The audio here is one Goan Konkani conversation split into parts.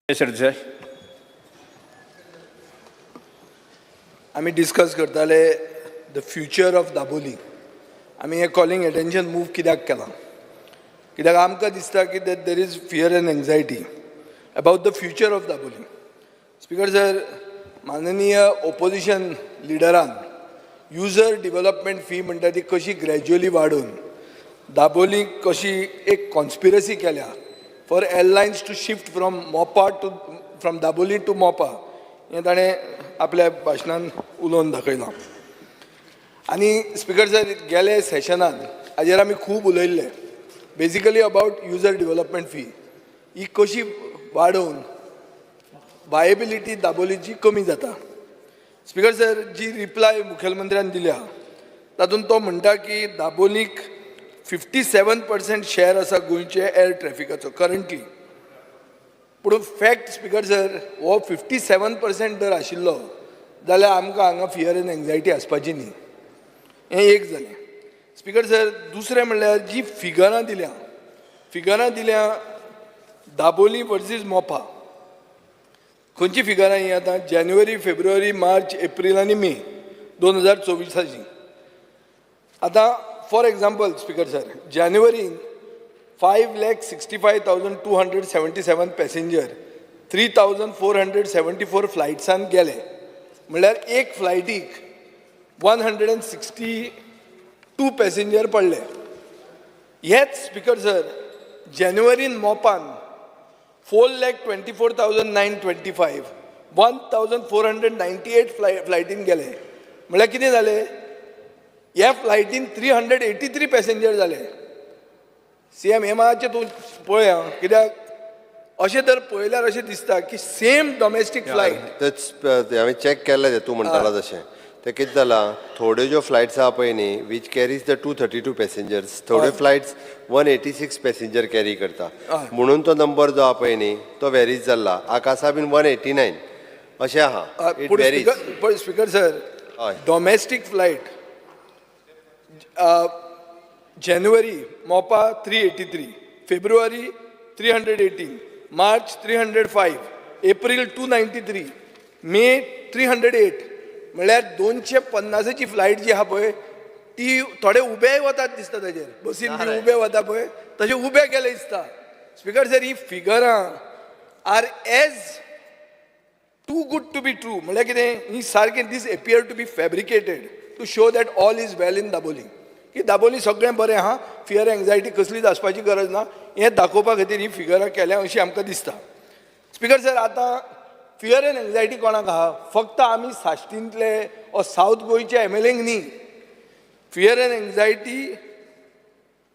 सरदेसाय. आमी डिस्कस करताले the future of Dabolim. आमी हें कॉलिंग एटेन्शन मूव कित्याक केलां? कित्याक आमकां दिसता की that there is fear and anxiety about the future of Dabolim. Speaker sir, माननीय ओपोजिशन लिडरान युजर डिवलपमेंट फी म्हणटा ती कशी ग्रॅज्युअली वाडोवन दाबोलीक कशी एक कॉन्स्पिरसी केल्या for airlines to shift from Mopa to from Dabolim to Mopa, हें ताणें आपल्या भाशणान उलोवन दाखयलां. आनी स्पिकर सर, गेले सेशनान हाजेर आमी खूब उलयल्ले, basically about user development fee ही कशी वाडोवन वायबिलिटी दाबोलीची कमी जाता. स्पिकर सर, जी रिप्लाय मुखेलमंत्र्यान दिल्या तातूंत तो म्हणटा की दाबोलीक 57% शेअर आसा गोंयचे एअर ट्रॅफिकाचो करंटली. पूण फॅक्ट, स्पिकर सर, हो 57% जर आशिल्लो जाल्यार आमकां हांगा फियर एंड एन्जायटी आसपाची न्ही. हें एक जालें, स्पिकर सर. दुसरें म्हणल्यार जी फिगरां दिल्या, फिगरां दिल्या दाबोली वर्सीस मोपा. खंयची फिगरां ही आतां? जानेवारी, फेब्रुवारी, मार्च, एप्रील आनी मे 2024आची. आतां फॉर एग्जाम्पल, स्पिकर सर, जानेवारीन 5,65,277 passenger 3474 फ्लायट्सान गेले. म्हणल्यार एक फ्लायटीक 162 पॅसेंजर पडले. हेच, स्पिकर सर, जानेवारीन मोपान 4,24,925, 1498 फ्लायटीन गेले. म्हणल्यार कितें जालें? ह्या फ्लायटीन 383 पॅसेंजर जाले. सी एम, हे मातशें तूं पळय आं, कित्याक अशें जर पळयल्यार अशें दिसता की सेम डोमेस्टीक फ्लायट. तेच ते हांवें चॅक केल्लें. तें तूं म्हणटाला तशें तें कितें जालां, थोड्यो ज्यो फ्लायट्स आहा पळय न्ही, which carries the 232 passengers, थोड्यो फ्लायट्स 186 पॅसेंजर कॅरी करता. म्हणून तो नंबर जो आहा पळय न्ही, तो वेरीज जाल्ला. आकासा बीन 189 अशें आहा. It पूण varies. Speaker, speaker sir, Domestic flight January Mopa 383, February 318, March 305, April 293, May 308. म्हणल्यार 250ची फ्लायट जी आहा पळय, ती थोडे उबेय वतात दिसता ताजेर. बसीन बी उबे वता पळय, तशे उबे केले दिसता. स्पिकर सर, ही फिगरां are as too good to be true. म्हणल्यार कितें, ही सारकें this appear to be fabricated to show that all is well in Dabolim, की दाबोली सगळें बरें आहा, फियर एन्जायटी कसलीच आसपाची गरज ना, हें दाखोवपा खातीर ही फिगरां केल्या अशी आमकां दिसता. स्पिकर सर, आतां फियर एंड एन्जायटी कोणाक आहा? फक्त आमी साश्टींतले ओ सावथ गोंयचे एम एल एंक न्ही. Fear and anxiety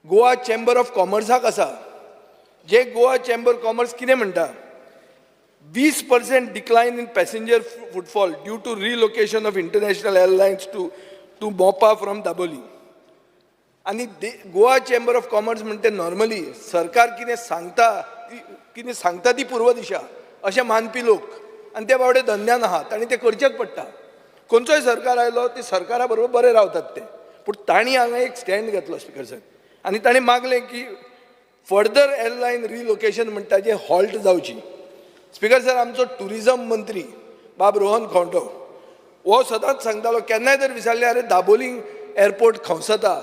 Goa chamber of कॉमर्साक आसा. जे गोवा चेंबर कॉमर्स कितें म्हणटा? 20% decline in passenger footfall due to relocation of international airlines to Mopa from Dabolim. आनी गोवा चेंबर ऑफ कॉमर्स म्हणटे नॉर्मली सरकार कितें सांगता, कितें सांगता ती पूर्व दिशा अशें मानपी लोक आनी ते बावडे धंद्यान आहात आनी ते करचेच पडटा. खंयचोय सरकार आयलो, ते सरकारा बरोबर बरे रावतात ते. पूण तांणी हांगा एक स्टँड घेतलो, स्पिकर सर, आनी तांणी मागलें की फर्दर एअरलायन रिलोकेशन म्हणटा जें हॉल्ट जावची. स्पिकर सर, आमचो टुरिजम मंत्री बाब रोहन खंवटो हो सदांच सांगतालो, केन्नाय जर विचारलें, "अरे, दाबोली एअरपोर्ट खंवसता?"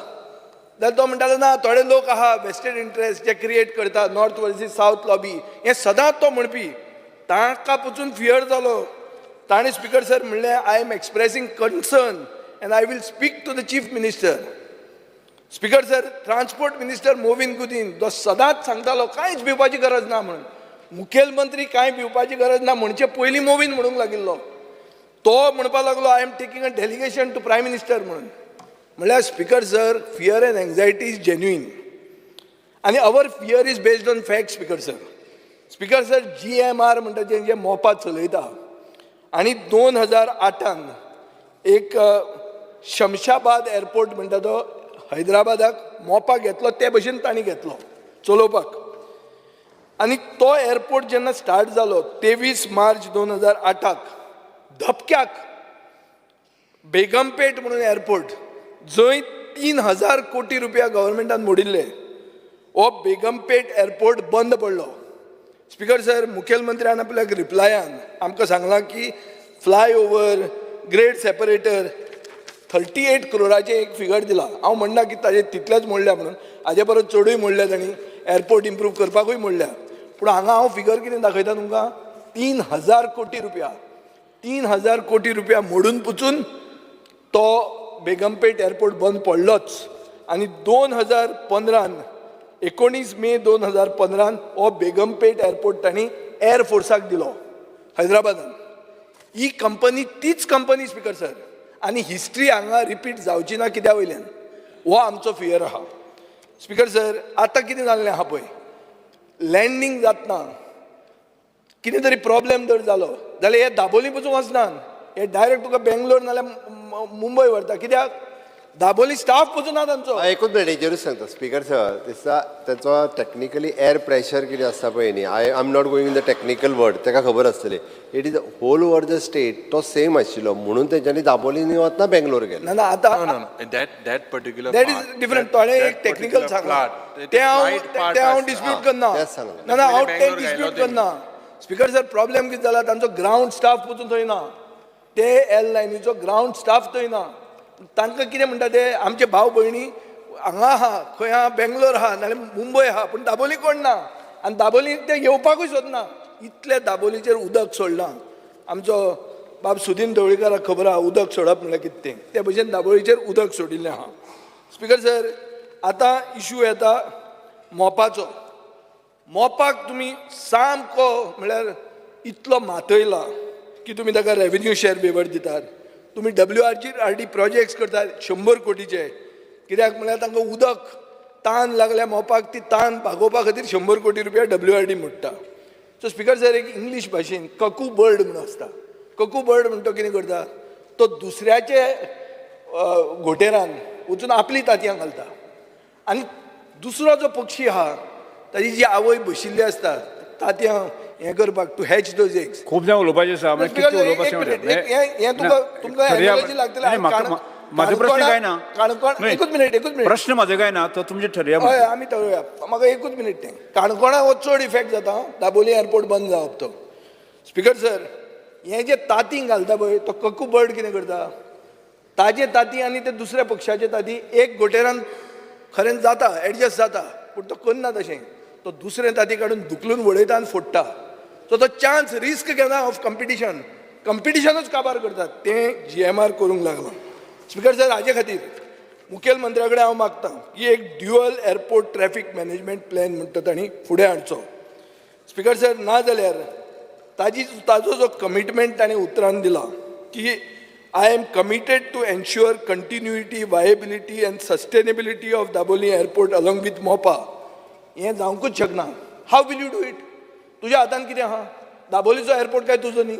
जाल्यार तो म्हणटालो, "ना, थोडे लोक आहा वेस्टेड इंट्रस्ट जे क्रिएट करता, नॉर्थ वर्सीस सावथ लॉबी." हें सदांच तो म्हणपी. ताका पसून फियर जालो. ताणें, स्पिकर सर, म्हणलें, "I am expressing concern and I will speak to the Chief Minister." Speaker sir, transport minister Mauvin Godinho जो सदांच सांगतालो कांयच भिवपाची गरज ना म्हणून, मुखेलमंत्री कांय भिवपाची गरज ना म्हणचे पयलीं मोवीन म्हणूंक लागिल्लो. तो म्हणपाक लागलो, "I am taking a delegation to Prime Minister" म्हणून. म्हणल्यार, Speaker sir, fear and anxiety is genuine आनी our fear is based on fact, Speaker sir. Speaker sir, GMR म्हणटा तें जे मोपा चलयता आनी 2008आन एक शमशाबाद एअरपोर्ट म्हणटा तो हैदराबादाक मोपा घेतलो, ते भशेन तांणी घेतलो चलोवपाक. आनी तो एअरपोर्ट जेन्ना स्टार्ट जालो 23 मार्च 2008आक, धपक्याक बेगमपेट म्हणून एअरपोर्ट, जंय 3000 कोटी रुपया गव्हर्मेंटान मोडिल्ले, हो बेगमपेट एअरपोर्ट बंद पडलो. स्पिकर सर, मुखेलमंत्र्यान आपल्याक रिप्लायान आमकां सांगलां की flyover, grade separator 38 क्रोराचें एक फिगर दिला. हांव म्हणना की ताजे तितलेच मोडल्या म्हणून, हाजे परस चडूय मोडल्या तांणी, एअरपोर्ट इम्प्रूव करपाकूय मोडल्या. पूण हांगा हांव फिगर कितें दाखयता तुमकां, 3000 कोटी रुपया, 3000 कोटी रुपया मोडून पुचून तो बेगमपेट एअरपोर्ट बंद पडलोच. आनी 2015न, 19 मे 2015न हो बेगमपेट एअरपोर्ट तांणी एअरफोर्साक दिलो हैदराबादान. ही कंपनी तीच कंपनी स्पिकर सर. आनी हिस्ट्री हांगा रिपीट जावची ना कित्या वयल्यान, हो आमचो फियर आहा. स्पिकर सर, आतां कितें जाल्लें आहा पळय, लँडींग जातना कितें तरी प्रॉब्लेम जर जालो जाल्यार हे दाबोली पसून वचनात, हे डायरेक्ट तुका बेंगलोर नाल्यार मुंबय व्हरता. कित्याक दाबोली स्टाफ पसून ना तांचो. हा, एकूच मिनिट, हेजेरूच सांगता स्पीकर सर. दिसता ताचो टॅक्निकली एअर प्रेशर कितें आसता पळय न्ही, I am not going in the technical word, ताका खबर आसतली. It is whole over the state तो सेम आशिल्लो म्हणून तेंच्यांनी दाबोली वतना बेंगलोर गेले. ना ना, आतां No, no, no. That particular that part. Is different. तोणें एक टॅक्निकल सांगलां तें हांव, तें हांव डिस्प्यूट करना. तेंच सांगलें. ना ना, हांव तें बेंगलोर डिस्प्यूट घायलो. करना. स्पीकर सर, प्रॉब्लेम कितें जाला, तांचो ग्रावंड स्टाफ पसून थंय ना. ते एअरलायनीचो ग्रावंड स्टाफ थंय ना. तांकां कितें म्हणटा ते, आमचे भाव भयणी हांगा आहा, खंय आहा, बेंगलोर आहा नाल्यार मुंबय आहा, पूण दाबोली कोण ना. आनी दाबोली ते येवपाकूय सोदना. इतले दाबोलीचेर उदक सोडलां. आमचो बाब सुदीन ढवळीकाराक खबर आहा उदक सोडप म्हणल्यार कितें तें. ते भशेन दाबोळीचेर उदक सोडिल्लें आहा. स्पीकर सर, आतां इशू येता मोपाचो. मोपाक तुमी सामको म्हळ्यार इतलो मातयला की तुमी ताका रेवेन्यू शेअर वेवर दितात, तुमी WRG RD projects करतात 100 कोटीचे. कित्याक म्हळ्यार तांकां उदक तान लागल्या मोपाक, ती तान भागोवपा खातीर 100 कोटी रुपया WRD मोडटा. सो स्पिकर सर, एक इंग्लीश भाशेन ककू बर्ड म्हणून आसता. ककू बर्ड म्हणटा तो कितें करता, तो दुसऱ्याचे घोटेरान वचून आपली तांतयां घालता. आनी दुसरो जो पक्षी आहा ताजी जी आवय बशिल्ली आसता तांतयां हें करपाक, टू हॅच those eggs. खूब जाण उलोवपाचें आसा, म्हणजे कितें उलोवपाचें? हें तुका तुमकां एनर्जी लागतली. नाही, म्हाजो प्रश्न काय ना. काणकोण, न्हय. एकूच मिनिट, एकूच मिनिट. प्रश्न म्हाजो काय ना, तो तुमचे ठरया. हय, आमी थरोवया. म्हाका एकूच मिनिट. तें काणकोणा हो चड इफेक्ट जाता, दाबोली एअरपोर्ट बंद जावप तो. स्पिकर सर, हें जे तांतीं घालता पळय, तो ककू बर्ड कितें करता, ताजें तांती आनी ते दुसऱ्या पक्षाचे तांती एक घोटेरान खरें जाता, एडजस्ट जाता, पूण तो करना तशें. तो दुसरें तांती काडून धुकलून वडयता आनी फोडटा. सो तो चान्स रिस्क घेना ऑफ कंपिटिशन. कंपिटिशनूच काबार करतात तें GMR करूंक लागलां. स्पिकर सर, हाजे खातीर मुखेलमंत्र्या कडेन हांव मागतां की एक dual airport traffic management plan म्हणटा तांणी फुडें हाडचो. स्पिकर सर, ना जाल्यार ताजी ताजो जो कमिटमेंट ताणें उतरान दिला की "I am committed to ensure continuity, viability and sustainability of Dabolim airport along with Mopa", हें जावंकूच शकना. How will you do it? तुज्या हातान कितें आहा? दाबोलीचो एअरपोर्ट काय तुजो न्ही.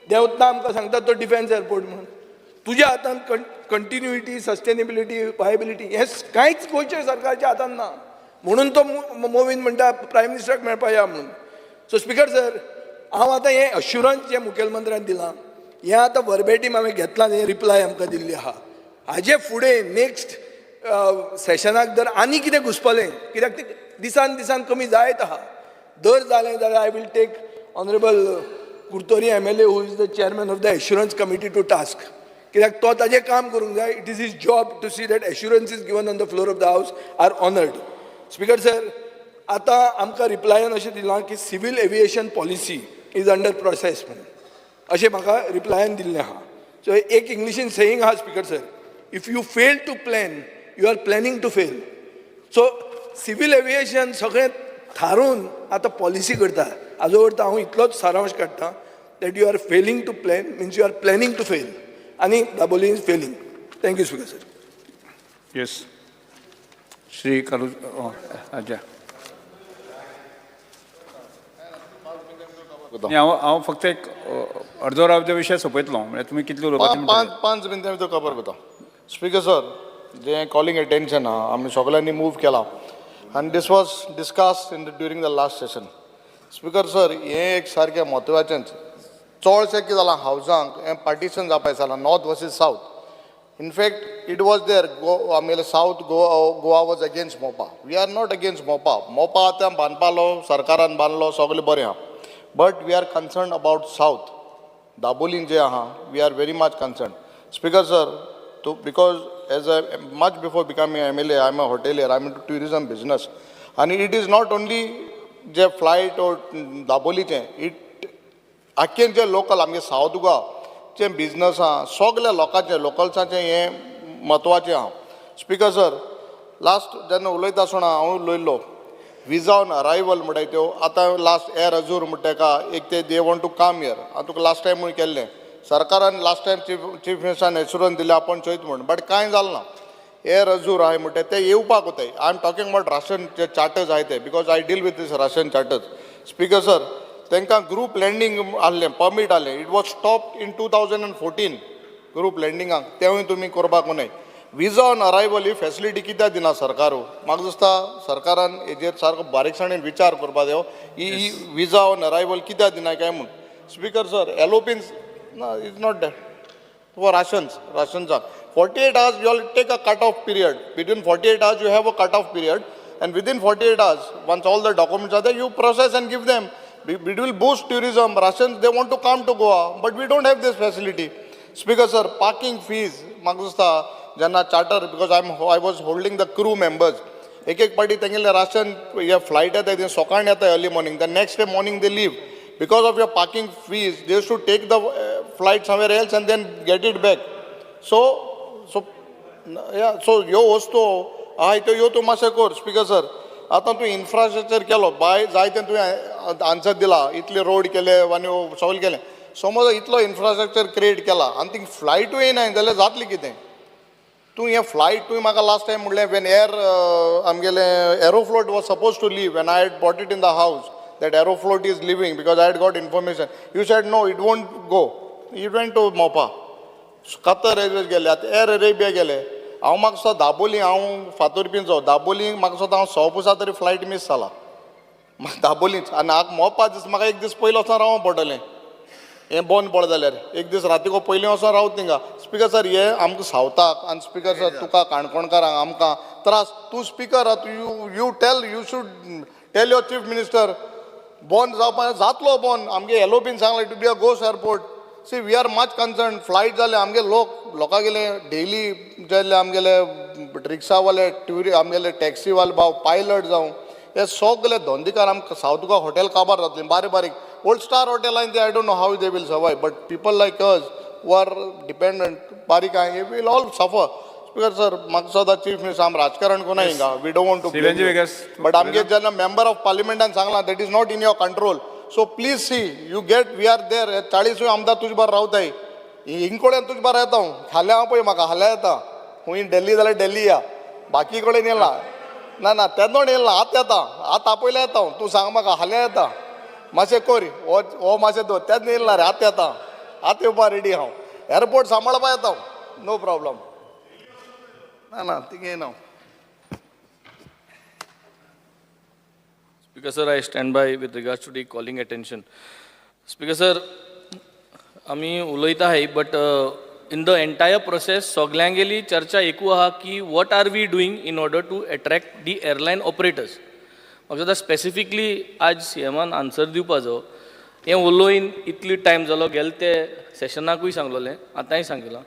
देंवतना आमकां सांगता तो डिफेन्स एअरपोर्ट म्हणून. तुज्या हातान कंटिन्युइटी, सस्टेनेबिलिटी, वायबिलिटी हें कांयच गोंयच्या सरकारच्या हातान ना. म्हणून तो मोवीन म्हणटा प्रायम मिनिस्टराक मेळपा या म्हणून. सो स्पिकर सर, हांव आतां हें अश्युरन्स जें मुखेलमंत्र्यान दिलां, हें आतां वर्बेटीम हांवें घेतलां. हें रिप्लाय आमकां दिल्ली आहा. हाजे फुडें नेक्स्ट सेशनाक जर आनी कितें घुसपलें, कित्याक तें दिसान दिसान कमी जायत आहा, दर जालें जाल्यार I will take honourable Curtorim MLA, who is the chairman of the assurance committee, to task. कित्याक तो ताजें काम करूंक जाय. It is his job to see that assurance is given on the floor of the house are honoured. Speaker sir, आतां आमकां रिप्लायान अशें दिलां की civil aviation policy is under process म्हणून, अशें म्हाका रिप्लायान दिल्लें आहा. सो एक इंग्लिशीन सेईंग आहा speaker sir, "If you fail to plan, you are planning to fail." So civil aviation सगळें थारून आतां पॉलिसी करता. हाजो अर्थ हांव इतलोच सारांश काडटा that you are failing to plan means you are planning to fail आनी Dabolim is failing. Thank you, Speaker sir. Yes, Shri Carlos अच्छा. न्ही, हांव फक्त एक अर्दो वरां विशय सोंपयतलो. म्हळ्यार तुमी कितले उलोवपाचें? 5 5 मिनटां भितर कवर करता. स्पीकर सर, जें कॉलिंग अटेन्शन आहा, आमी सगळ्यांनी मूव केला आनी this was discuss in during the last session. Speaker sir, हें एक सारकें म्हत्वाचेंच. चडशें कितें जालां, हावजांक हें पार्टिशन जावपाक जालां, north versus south. In fact it was there go आमगेले South Goa, Goa was against Mopa. We are not against Mopa. Mopa आतां बांदपालो सरकारान बांदलो सगळें बरें आहा, but we are concern about South Dabolim जे आहा, we are very much concern. Speaker sir, तूं because as a much before becoming MLA, I am a hotelier, I am into tourism business. आनी it is not only J flight or दाबोलीचें, it आख्खें जे लोकल आमगे सावथ गोवा जे बिजनस आहा, सगल्या लोकांचें, लोकल्साचें हें म्हत्वाचें आहा. स्पिकर सर, लास्ट जेन्ना उलयता आसतना हांव उलयल्लो विजा ऑन अरायवल म्हणटाय त्यो. आतां लास्ट एअर अजूर म्हणटा तेका एक ते they want to come here. हांव तुका लास्ट टायमूय केल्लें, सरकारान लास्ट टायम चीफ मिनिस्टरान एश्युरन्स दिलें आपूण चोयत म्हूण, बट कांय जालें ना. एअर अजूर आहाय म्हणटा ते येवपाक वताय. I am talking about Russian J charters आहाय ते, because I deal with this Russian charters. Speaker sir, तांकां ग्रूप लँडींग आहलें, परमीट आहलें, it was stop in 2014. Group लँडिंगाक तेवूय तुमी करपाक न्हय. Visa on arrival he facility कित्याक दिना सरकार? म्हाका दिसता सरकारान हेजेर सारको बारीकसाणेन विचार करपा जायो, ही विजा ऑन अरायवल कित्याक दिना काय म्हूण. स्पीकर सर, एलोपीन्स ना, is not that for Russians, Russians. 48 hours, you all take a cut-off period. Between 48 hours, you have a cut-off period. And within 48 hours, once all the documents are there, you process and give them. It will boost tourism. Russians, they want to come to Goa, but we don't have this facility. Speaker sir, parking fees, म्हाका दिसता जेन्ना charter, because I was holding the crew members. एक एक पाटी तेंगेले रशियन हे फ्लायट येता, ते सकाळीं येता, early morning, the next day morning they leave. Because of your parking fees, they used to take the flight somewhere else and then get it back. So yeah, so ह्यो वस्तू आहाय त्यो ह्यो तूं मातशें कर. स्पीकर सर, आतां तूं इन्फ्रास्ट्रक्चर केलो बाय, जायतें तुवें आन्सर दिला, इतले रोड केले आनी सगळें केलें. समज इतलो इन्फ्रास्ट्रक्चर क्रिएट केला आनी थिंग फ्लायटूय येयनाय जाल्यार जातलें कितें? तूं हें फ्लायट तुवें म्हाका लास्ट टायम म्हणलें, when air आमगेलें Aeroflot was suppose to leave, when I had brought it in the house that Aeroflot is leaving because I had got information, you said no, it won't go, it went to Mopa. Qatar Airways गेले, आतां एअर अरेबिया गेले. हांव म्हाका दिसता दाबोली, हांव फातोरपींचो, दाबोली म्हाका दिसता हांव सौ पुसा तरी फ्लायट मीस जाला दाबोलीच. आनी हांगा मोपा दीस म्हाका एक दीस पयलीं वचोन रावों पडटलें. हें बंद पडलें जाल्यार एक दीस रातीको पयलीं वचोन रावत थिंगा. स्पिकर सर, हे आमकां सावथाक आनी स्पिकर सर, तुका काणकोणकारांक आमकां त्रास. तूं स्पिकर आहा, तूं you should tell your chief minister. बंद जावपा जातलो बंद. आमगे एलोपीन सांगलें to be a ghost airport. See, we are much concern. Flight जाले आमगे लोक, लोकांगेले डेली जे आमगेले रिक्षावाले, ट्युरी आमगेले टॅक्सीवाले भाव, पायलट जावं, हे सगळे धंदेकार, आमकां सावथ गोवा हॉटेल काबार जातली. बारीक बारीक ओल्ड स्टार हॉटेल आनी ते, I don't know how they will survive, but people like us who are dependent बारीक आहा, will all suffer. Speaker sir, म्हाका सदां चीफ मिनिस्टर, आम राजकारण कोना हिंगा, we don't want to Silenji Vegas. But आमगे जेन्ना मेंबर ऑफ पार्लिमेंटान सांगलां, that is not in your control, so please see, you get, we are there. चाळीसूय आमदार तुजे बार रावताय, हिंग कडेन तुजे बार येता हांव. फाल्यां हांव पळय म्हाका फाल्यां येता. खूंय दिल्ली जाल्यार दिल्ली या, बाकी कडेन येयला ना ना तेन्ना येयला. आतां येता, आतां आपयल्या येता हांव. तूं सांग म्हाका, फाल्यां येता. मातशें कर हो हो मातशें दवर. तेन्ना येयला रे. आतां येता, आतां येवपा रेडी हांव. एअरपोर्ट सांबाळपा येता हांव, नो प्रॉब्लम. ना ना, थिंग येयना हांव. Speaker sir, I stand by with regards to the calling attention. Speaker sir, आमी उलयता आहाय, but in the entire process सगल्यांगेली चर्चा एकू आहा की what are we doing in order to attract the airline operators. म्हाका दिसता स्पेसिफिकली आज सी एमान आन्सर दिवपाचो. हें उलोवन इतली टायम जालो, गेले ते सेशनाकूय सांगलोलें, आतांय सांगिलां.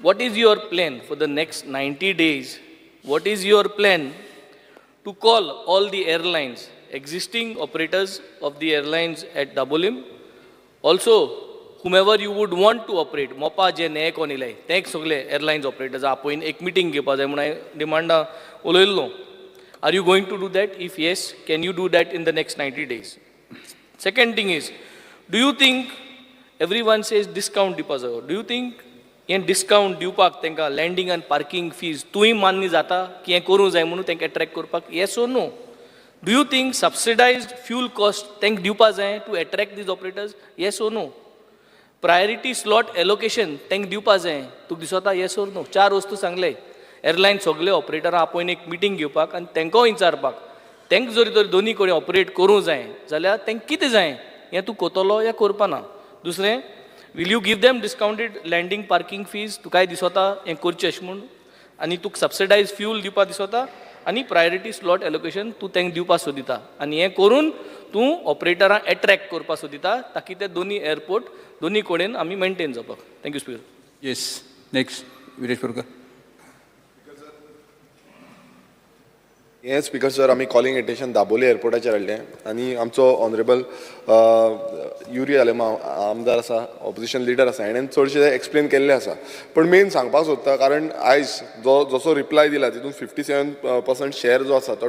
What is your plan for the next 90 days? What is your plan to call all the airlines, existing operators of the airlines at Dabolim, also whomever you would want to operate, Mopa जे ने कोण येयले ते सगळे एअरलायन्स ऑपरेटर्स आपोवन एक मिटींग घेवपा जाय म्हूण हांवें डिमांडा उलयल्लो. Are you going to do that? If yes, can you do that in the next 90 days? Second thing is, do you think, everyone says discount दिवपा जायो, do you think हें डिस्कावंट दिवपाक तांकां लँडींग आनी पार्कींग फीज तूंय मान्य जाता की हें करूंक जाय म्हणून तांकां एट्रॅक्ट करपाक, yes or no? Do you think subsidized fuel cost तांकां दिवपा जाय to attract these operators, yes or no? Priority slot allocation तांकां दिवपा जाय तुका दिसता, येस ओर नो? चार वस्तू सांगले. एअरलायन सगळे ऑपरेटरां आपोवन एक मिटींग घेवपाक आनी तांकां विचारपाक, तांकां जरी तर दोनी कडेन ऑपरेट करूंक जाय जाल्यार तांकां कितें जाय, हें तूं कोतलो या करपा ना. दुसरें, Will you give them discounted landing parking fees? तुकाय दिसोता हें करचें अशें म्हूण, आनी तुका सबसिडायज फ्यूल दिवपा दिसोता, आनी प्रायोरिटी स्लॉट एलोकेशन तूं तांकां दिवपा सोदिता, आनी हें करून तूं ऑपरेटरांक एट्रॅक्ट करपा सोदिता, ताकी ते दोनी एअरपोर्ट दोनी कडेन आमी मेनटेन जावपाक. Thank you, Speaker. Yes, next Viresh Borkar. हें स्पीकर सर, आमी कॉलिंग एटेन्शन दाबोली एअरपोर्टाचेर हाडलें आनी आमचो ऑनरेबल युरी आलेमाव आमदार आसा, ऑपोजिशन लिडर आसा, हेणेन चडशें एक्सप्लेन केल्लें आसा. पण मेन सांगपाक सोदता, कारण आयज जो जसो रिप्लाय दिला तितून 57% शेअर जो आसा तो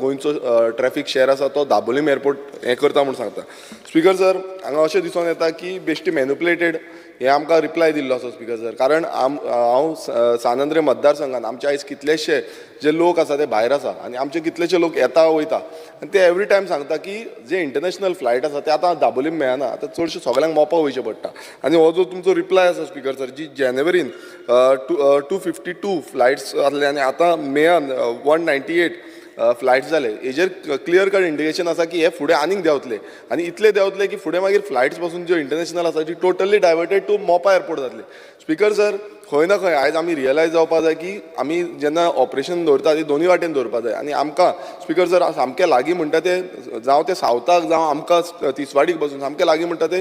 गोंयचो ट्रॅफीक शेअर आसा तो दाबोलीम एअरपोर्ट हें करता म्हूण सांगता. स्पीकर सर, हांगा अशें दिसून येता की बेश्टी मॅनिपुलेटेड हें आमकां रिप्लाय दिल्लो आसा स्पीकर सर. कारण हांव सान आंद्रे मतदारसंघान आमचे आयज कितलेशे जे लोक आसा ते भायर आसा आनी आमचे कितलेशे लोक येता वयता आनी ते एवरी टायम सांगता की जे इंटरनॅशनल फ्लायट आसा ते आतां दाबोलीम मेळना, आतां चडशे सगळ्यांक मोपा वयचें पडटा. आनी हो जो तुमचो रिप्लाय आसा स्पीकर सर, जी जानेवारीन 252 फ्लायट्स आसले आनी आतां मेयान 198 फ्लायट्स जाले, हेजेर क्लियर कट इंडिकेशन आसा की हे फुडें आनीक देंवतले आनी इतले देंवतले की फुडें मागीर फ्लायट्स पासून ज्यो इंटरनॅशनल आसा ती totally diverted to Mopa airport जातली. स्पीकर सर, खंय ना खंय आयज आमी रियलायज जावपा जाय की आमी जेन्ना ऑपरेशन दवरता ती दोनूय वाटेन दवरपा जाय. आनी आमकां स्पीकर सर सामकें लागीं म्हणटा ते, जावं ते सावथाक जावं आमकां तिसवाडीक बसून सामकें लागीं म्हणटा ते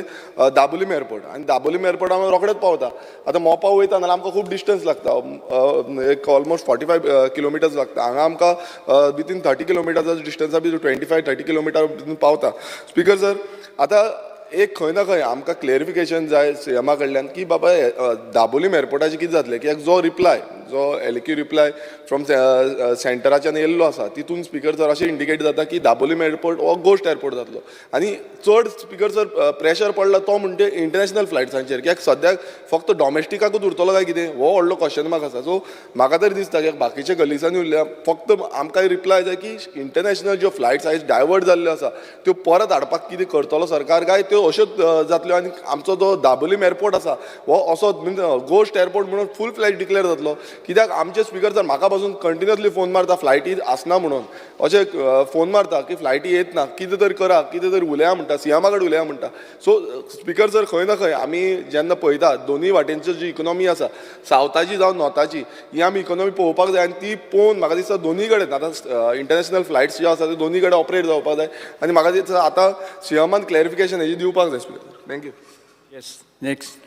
दाबोलीम एअरपोर्ट, आनी दाबोलीम एअरपोर्ट आमी रोखडेच पावता. आतां मोपा वयता नाल्यार आमकां खूब डिस्टन्स लागता, एक ऑलमोस्ट 45 किलोमिटर्स लागता. हांगा आमकां विथीन 30 किलोमिटर्स डिस्टन्सा बी 25-30 किलोमिटर पावता. स्पीकर सर, आतां एक खंय ना खंय आमकां क्लेरिफिकेशन जाय सीएमा कडल्यान की बाबा दाबोलीम एअरपोर्टाचें कितें जातलें, कित्याक जो रिप्लाय जो एलक्यू रिप्लाय फ्रॉम सेंटराच्यान येयल्लो आसा तितून स्पीकर सर अशें इंडिकेट जाता की दाबोलीम एअरपोर्ट हो गोश्ट एअरपोर्ट जातलो. आनी चड स्पीकर सर प्रेशर पडला तो म्हणजे इंटरनॅशनल फ्लायट्सांचेर, कित्याक सद्याक फक्त डॉमेस्टिकाकूच उरतलो काय कितें हो व्हडलो क्वेश्चन मार्क आसा. सो म्हाका तरी दिसता की बाकीचे कलिग्सांनी उरल्या, फक्त आमकां रिप्लाय जाय की इंटरनॅशनल ज्यो फ्लायट्स आयज डायवर्ट जाल्ल्यो आसा त्यो परत हाडपाक कितें करतलो सरकार, काय त्यो अश्योच जातल्यो आनी आमचो जो दाबोलीम एअरपोर्ट आसा हो असो गोश्ट एअरपोर्ट म्हणून फूल फ्लॅज डिक्लेअर जातलो. कित्याक आमचे स्पीकर सर म्हाका पासून कंटिन्युअसली फोन मारता, फ्लायटी आसना म्हणून अशें फोन मारता की फ्लायटी येत ना, कितें तरी करा, कितें तरी उलया म्हणटा, सीएमा कडेन उलया म्हणटा. सो स्पीकर सर, खंय ना खंय आमी जेन्ना पळयता दोनूय वाटेनची जी इकोनॉमी आसा, सावथाची जावं नॉर्थाची, ही आमी इकोनॉमी पळोवपाक जाय आनी ती पळोवन म्हाका दिसता दोनूय कडेन आतां इंटरनॅशनल फ्लायट्स ज्यो आसा त्यो दोनूय कडेन ऑपरेट जावपाक जाय. आनी म्हाका दिसता आतां सीएमान क्लॅरिफिकेशन हेजी दिवपाक जाय, Speaker. Thank you. Yes, next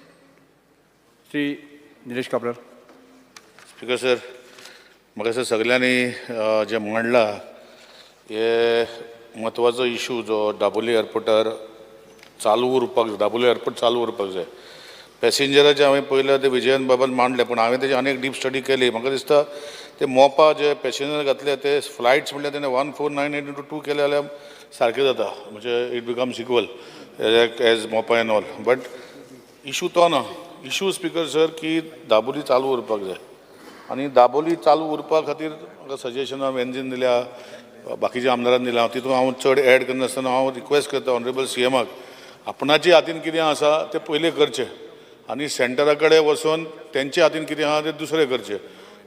Shri Nilesh Cabral. Speaker sir, म्हाका दिसता सगल्यांनी जें म्हणलां हे म्हत्वाचो इशू जो दाबोली एअरपोर्टार चालू उरपाक जाय, दाबोली एअरपोर्ट चालू उरपाक जाय. पॅसेंजराचें हांवें पयलें तें विजयन बाबान मांडलें, पूण हांवें तेजी आनी एक डीप स्टडी केली. म्हाका दिसता ते मोपा जे पॅसेंजर घातले ते फ्लायट्स म्हणल्यार तेणें 1498 इंटू 2 केले जाल्यार सारकें जाता, म्हणजे it becomes equal as Mopa and all. But issue तो ना, इशू स्पीकर सर की दाबोली चालू उरपाक जाय आनी दाबोली चालू उरपा खातीर म्हाका सजेशन हांव एनजीन दिल्या, बाकीच्या आमदारान दिल्या, तितून हांव चड एड करनासतना हांव रिक्वेस्ट करता ऑनरेबल सीएमाक, आपणाचे हातीन कितें आसा तें पयलें करचें आनी सेंटरा कडेन वचून तेंच्या हातीन कितें आहा तें दुसरें करचें.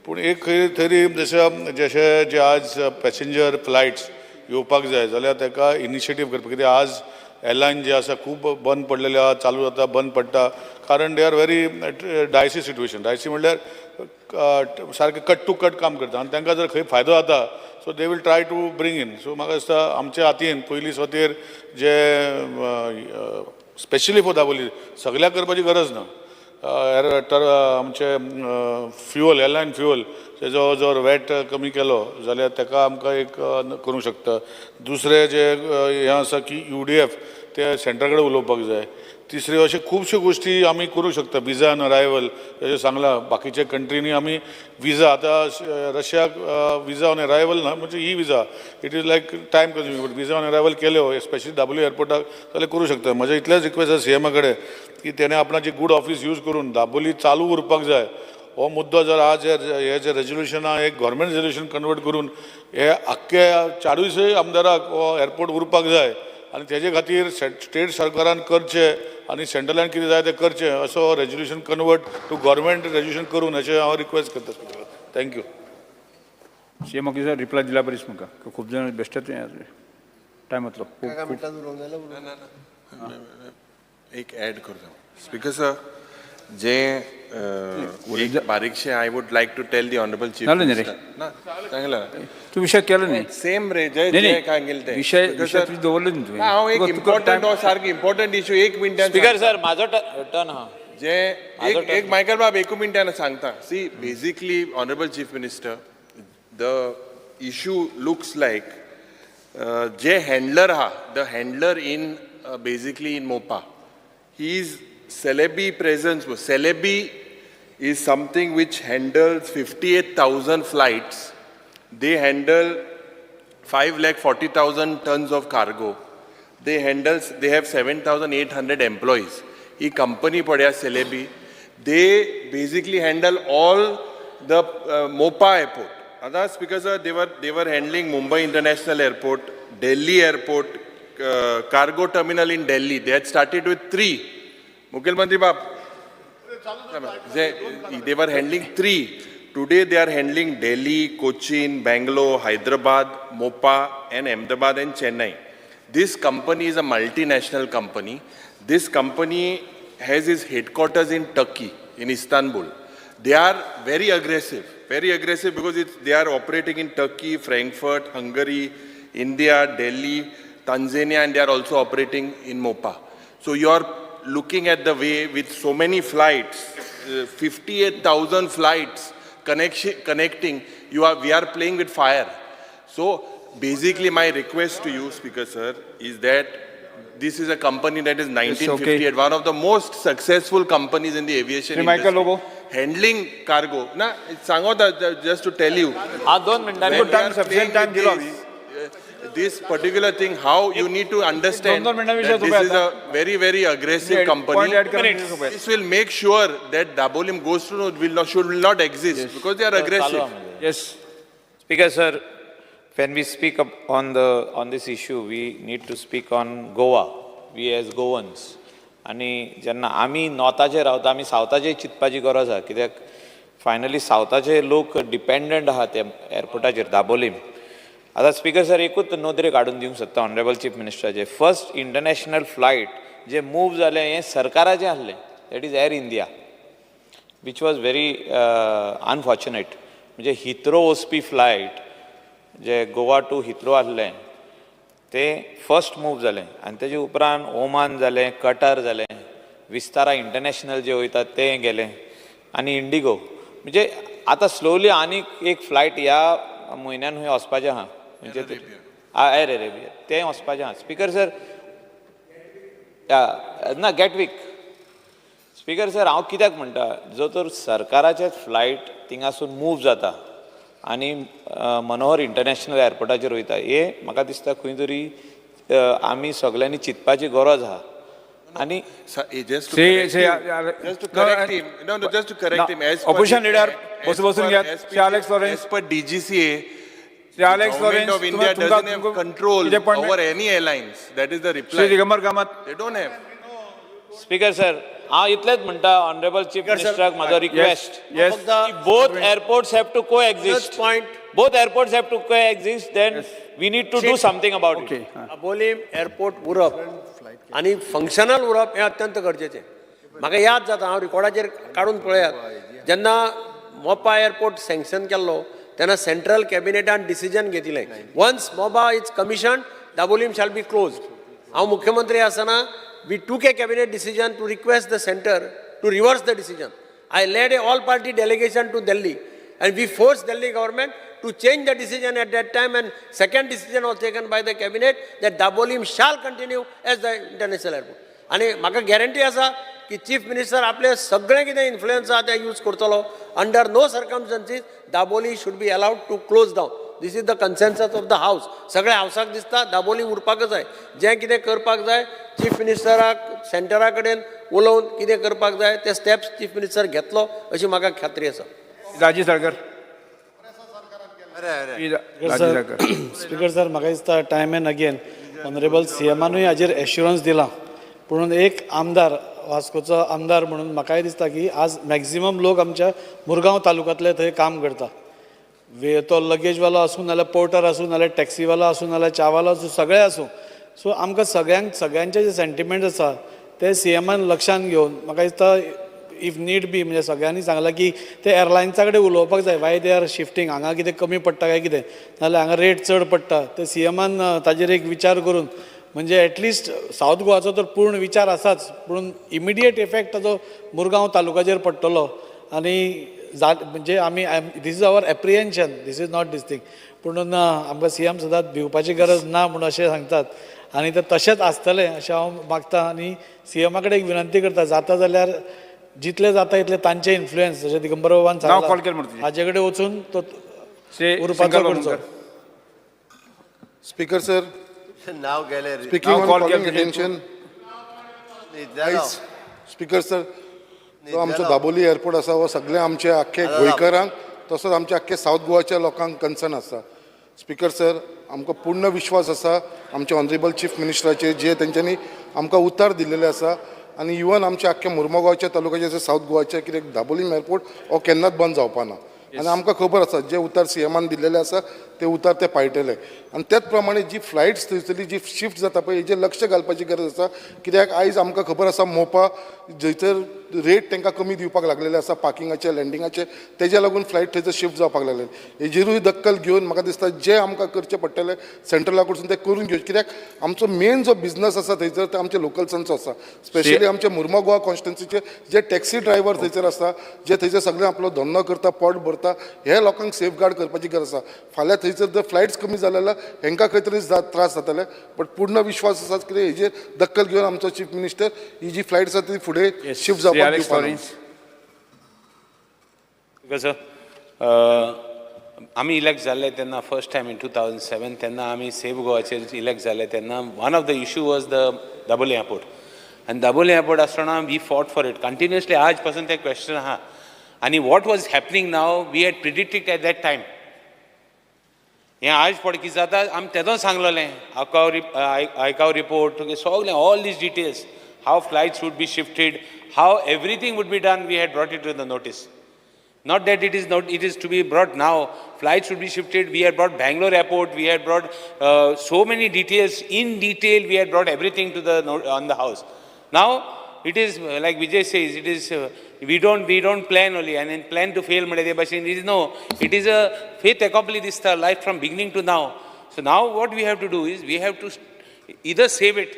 पूण एक खंय तरी जशें जशें जे आज पॅसेंजर फ्लायट्स येवपाक जाय जाल्यार ताका इनिशिएटीव करपाक, कित्याक आज एरलायन जे आसा खूब बंद पडलेले आहा, चालू जाता बंद पडटा, कारण they are very dicey situation. Dicey म्हणल्यार सारकें कट टू कट काम करता आनी तांकां जर खंय फायदो जाता, so they will try to bring in. So म्हाका दिसता आमच्या हातीन पयलीं स्वातीर जे स्पेशली फॉर दाबोली, सगळ्याक करपाची गरज ना, तर आमचे फ्युअल, एरलायन फ्युअल तेजो जर वॅट कमी केलो जाल्यार ताका आमकां एक करूंक शकता. दुसरें जे हें आसा की यूडीएफ ते सेंटरा कडेन उलोवपाक जाय. तिसऱ्यो अश्यो खुबश्यो गोश्टी आमी करूंक शकता. विजा ऑन अरायवल जशें सांगलां, बाकीच्या कंट्रीनी आमी विजा आतां रशियाक विजा ऑन अरायवल ना, म्हणजे e visa, it is like time consuming, but visa on arrival केल्यो स्पेशली दाबोली एअरपोर्टाक जाल्यार करूं शकता. म्हजें इतलेंच रिक्वेस्ट आसा सीएमा कडेन की तेणें आपणाची गूड ऑफीस यूज करून दाबोली चालू उरपाक जाय. हो मुद्दो जर आज हे जे रेजोल्युशन आहा, एक गव्हर्मेंट रेजोल्युशन कन्वर्ट करून हे आख्खे चारूय आमदाराक हो एअरपोर्ट उरपाक जाय आनी तेजे खातीर स्टेट सरकारान करचें आनी सेंट्रलान कितें जाय तें करचें, असो resolution convert to government resolution करून अशें हांव रिक्वेस्ट करता. Thank you. CM officer reply दिला बरीच म्हाका खूब जाण बेश्टेच टायम वतलो खूब. मिनटां उलोवंक जाय जाल्यार उलोवं. एक ऍड करता स्पीकर सर जे एक बारीकशें I would like to tell the honourable chief जालें न्ही रे? ना सांगला तूं विशय केलो न्ही सेम रे जे न्ही, जे न्ही. सांगिल्लें तें विशय Speaker विशय sir, तुवें दवरलो न्ही तुवें ना, हांव एक तुका- तुका इम्पॉर्टंट time- हो सारको इम्पॉर्टंट इशू एक मिनटान स्पीकर सर म्हाजो टर्न आहा जे एक एक मायकल बाब एकू मिनटान सांगता see basically honourable chief minister the issue looks like J handler आहा the handler in basically in Mopa he is Celebi presence Celebi is something which handles 58,000 flights. They handle 5,40,000 tons of cargo. They have 7,800 employees. He company padya Celebi. They basically handle all the Mopa airport. Others because they were handling Mumbai International Airport, Delhi Airport, cargo terminal in Delhi. They had started with 3. Mukhyamantri Bab, they were handling 3. Today they are handling Delhi, Cochin, Bangalore, Hyderabad, Mopa, and Ahmedabad and Chennai. This company is a multinational company. This company has its headquarters in Turkey, in Istanbul. They are very aggressive because they are operating in Turkey, Frankfurt, Hungary, India, Delhi, Tanzania, and they are also operating in Mopa. So you are looking at the way with so many flights, 58,000 flights connecting, we are playing with fire. So basically my request to you, Speaker sir, is that this is a company that is 1958, one of the most successful companies in the aviation Shri Michael industry. Lobo. Handling cargo. Na, सांगोता, just to tell you. हांव दोन मिनटांनी When we time, are sufficient playing time with दिलो this, this particular thing, how you need to understand दोन मिनटां विशय that this is a very, very aggressive company. Point add करून सोपय. This will make sure that Dabolim goes to should not exist because they are aggressive. Yes. Speaker sir, when we speak up on this issue, we need to speak on Goa. We as Goans. आनी जेन्ना आमी नॉर्थाचेर रावता आमी सावथाचेर चिंतपाची गरज आहा कित्याक फायनली सावथाचे लोक डिपेंडंट आहा त्या एअरपोर्टाचेर दाबोलीम. आतां स्पीकर सर एकूच नदरेक हाडून दिवंक सोदता ऑनरेबल चीफ मिनिस्टराचे फर्स्ट इंटरनॅशनल फ्लायट जे मूव जालें हें सरकाराचें आसलें, that is Air India, which was very unfortunate. म्हणजे हिथ्रो वचपी फ्लायट जे गोवा टू हिथ्रो आसलें तें फर्स्ट मूव जालें आनी तेजे उपरांत ओमान जालें, कटर जालें, विस्तारा इंटरनॅशनल जे वयता तें गेलें आनी इंडिगो. म्हणजे आतां स्लोली आनीक एक फ्लायट ह्या म्हयन्यान खंय वचपाचें आहा, म्हणजे एर अरेबिया तें वचपाचें आहा. स्पीकर सर ना गॅटवीक. स्पीकर सर हांव कित्याक म्हणटा, जो तर सरकाराचे फ्लायट थिंगासून मूव जाता आनी मनोहर इंटरनॅशनल एअरपोर्टाचेर वयता, हें म्हाका दिसता खंय तरी आमी सगल्यांनी चिंतपाची गरज आहा. आनी Just to correct him. No, just to correct him. As opposition leader, बसून घेयात. Shri Alex Lawrence. As per DGCA, Shri Alex Government Lawrence, of India doesn't have control over any airlines. That is the reply. Shri Digambar Kamat. They don't have. Speaker sir, हांव इतलेंच म्हणटा ऑनरेबल चीफ मिनिस्टराक म्हाजो request, both airports have to coexist. Both airports have to coexist, then we need to do something about it. Dabolim airport उरप आनी फंक्शनल उरप हें अत्यंत गरजेचें. म्हाका याद जाता, हांव रिकॉर्डाचेर काडून पळयात, जेन्ना मोपा एअरपोर्ट सँक्शन केल्लो तेन्ना सेंट्रल कॅबिनेटान डिसिजन घेतिल्लें, once Mopa is commission Dabolim shall be closed. हांव मुख्यमंत्री आसतना we took a cabinet decision to request the centre to reverse the decision. I led a all party delegation to Delhi and we forced Delhi government to change the decision at that time, and second decision was taken by the cabinet that Dabolim shall continue as the international airport. आनी म्हाका गॅरंटी आसा की चीफ मिनिस्टर आपले सगळें कितें इन्फ्लुयन्स आहा तें यूज करतलो. Under no circumstances Dabolim should be allowed to close down. This is the consensus of the house. सगळ्या हावसाक दिसता दाबोली उरपाकच जाय. जें कितें करपाक जाय चीफ मिनिस्टराक सेंटरा कडेन उलोवन कितें करपाक जाय ते स्टेप्स चीफ मिनिस्टर घेतलो अशी म्हाका खात्री आसा. राजीव साळकर. स्पीकर सर, म्हाका दिसता time and again honourable C एमानूय हाजेर एश्युरन्स दिलां, पूण एक आमदार वास्कोचो आमदार म्हणून म्हाकाय दिसता की आज मॅक्झिमम लोक आमच्या मुरगांव तालुक्यांतले थंय काम करता. तो लगेजवालो आसूं नाल्यार पोर्टर आसूं नाल्यार टॅक्सीवालो आसूं नाल्यार च्यावालो आसूं, सगळे आसूं. सो आमकां सगळ्यांक सगळ्यांचे जे सेंटिमेंट आसा ते सीएमान लक्षान घेवन म्हाका दिसता if need be म्हणजे सगळ्यांनी सांगलां की ते एरलायन्सा कडेन उलोवपाक जाय, वाय they are shifting, हांगा कितें कमी पडटा काय कितें, नाजाल्यार हांगा रेट चड पडटा. ते सीएमान ताजेर एक विचार करून म्हणजे एटलिस्ट सावथ गोवाचो तर पूर्ण विचार आसाच, पूण इमिडिएट इफेक्ट ताजो मुरगांव तालुकाचेर पडटलो. आनी जा म्हणजे आमी, this is our apprehension, this is not this thing, पूण आमकां सीएम सदांच भिवपाची गरज ना म्हूण अशें सांगतात आनी तें तशेंच आसतलें अशें हांव मागता. आनी सीएमा कडेन एक विनंती करता, जाता जाल्यार जितले जाता इतले तांचे इन्फ्लुयन्स, जशें दिगंबर बाबान नाव कॉल सांगलां, केलें म्हणटा तुजें. हाजे कडेन वचून तो श्री उरपाचो शंकर करचो. बाबुलकर. स्पीकर सर, नाव गेलें. Speaking now on call calling केलें तुजें. अटेन्शन, आयज स्पीकर सर, जो आमचो दाबोली एअरपोर्ट आसा हो सगळे आमचे आख्खे गोंयकारांक तसोच आमच्या आख्खे सावथ गोवाच्या लोकांक कन्सर्न आसा. स्पीकर सर, आमकां पूर्ण विश्वास आसा आमच्या ऑनरेबल चीफ मिनिस्टराचेर, जे तेंच्यांनी आमकां उतार दिल्लेले आसा. आनी इवन आमच्या आख्ख्या मुर्मगांवच्या तालुक्याचे, सावथ गोवाचे, कित्याक दाबोलीम एअरपोर्ट हो केन्नाच बंद जावपा ना. आनी आमकां खबर आसा जे उतार सीएमान दिल्लेले आसा ते उतार ते पाळटले. आनी तेच प्रमाणे जी फ्लायट्स थंयसरली जी शिफ्ट जाता पळय, हेजेर लक्ष घालपाची गरज आसा, कित्याक आयज आमकां खबर आसा मोपा जंयसर रेट तांकां कमी दिवपाक लागलेले आसा पार्किंगाचे, लँडिंगाचे, तेज्या लागून फ्लायट थंयसर शिफ्ट जावपाक लागले. हेजेरूय दखल घेवन म्हाका दिसता जे आमकां करचें पडटलें सेंट्रला कडसून तें करून घेवचें, कित्याक आमचो मेन जो बिजनस आसा थंयसर ते आमचे लोकल्सांचो आसा, स्पेशली आमचे मुर्मो गोवा कॉन्स्टिट्युन्सीचे जे टॅक्सी ड्रायव्हर थंयसर आसा, जे थंयसर सगळे आपलो धंदो करता, पोट भरता, हे लोकांक सेफगार्ड करपाची गरज आसा. फाल्यां थंयसर जर फ्लायट्स कमी जाले जाल्यार हेंकां खंय तरी त्रास जातले, बट पूर्ण विश्वास आसा की हेजेर दखल घेवन आमचो चीफ मिनिस्टर ही जी फ्लायट आसा ती फुडें शिफ्ट श्री जावपाक एलेक्स दिवपा ना. लॉरेन्स. कसं आमी इलेक्ट जाल्ले तेन्ना first time in 2007, तेन्ना आमी सेव गोवाचेर इलेक्ट जाले तेन्ना one of the issue was the Dabolim airport. आनी दाबोली एअरपोर्ट आसतना we fought for it continuously. आज पासून ते क्वेश्चन आहा. आनी what was happening now we had predicted at that time. हें आज फट कितें जाता आमी तेदों सांगलेलें, आयकाव रिपोर्ट तुगे सगलें, all these details, how flights would be shifted, how everything would be done, we had brought it to the notice. Not that it is not, it is to be brought now. Flights should be shifted. We had brought Bangalore airport. We had brought so many details. In detail, we had brought everything to the on the house. Now, it is like Vijay says, it is, we don't plan only and then plan to fail. म्हणजे ते भाशेन, it is no, it is a fait accompli this life from beginning to now. So now what we have to do is we have to either save it,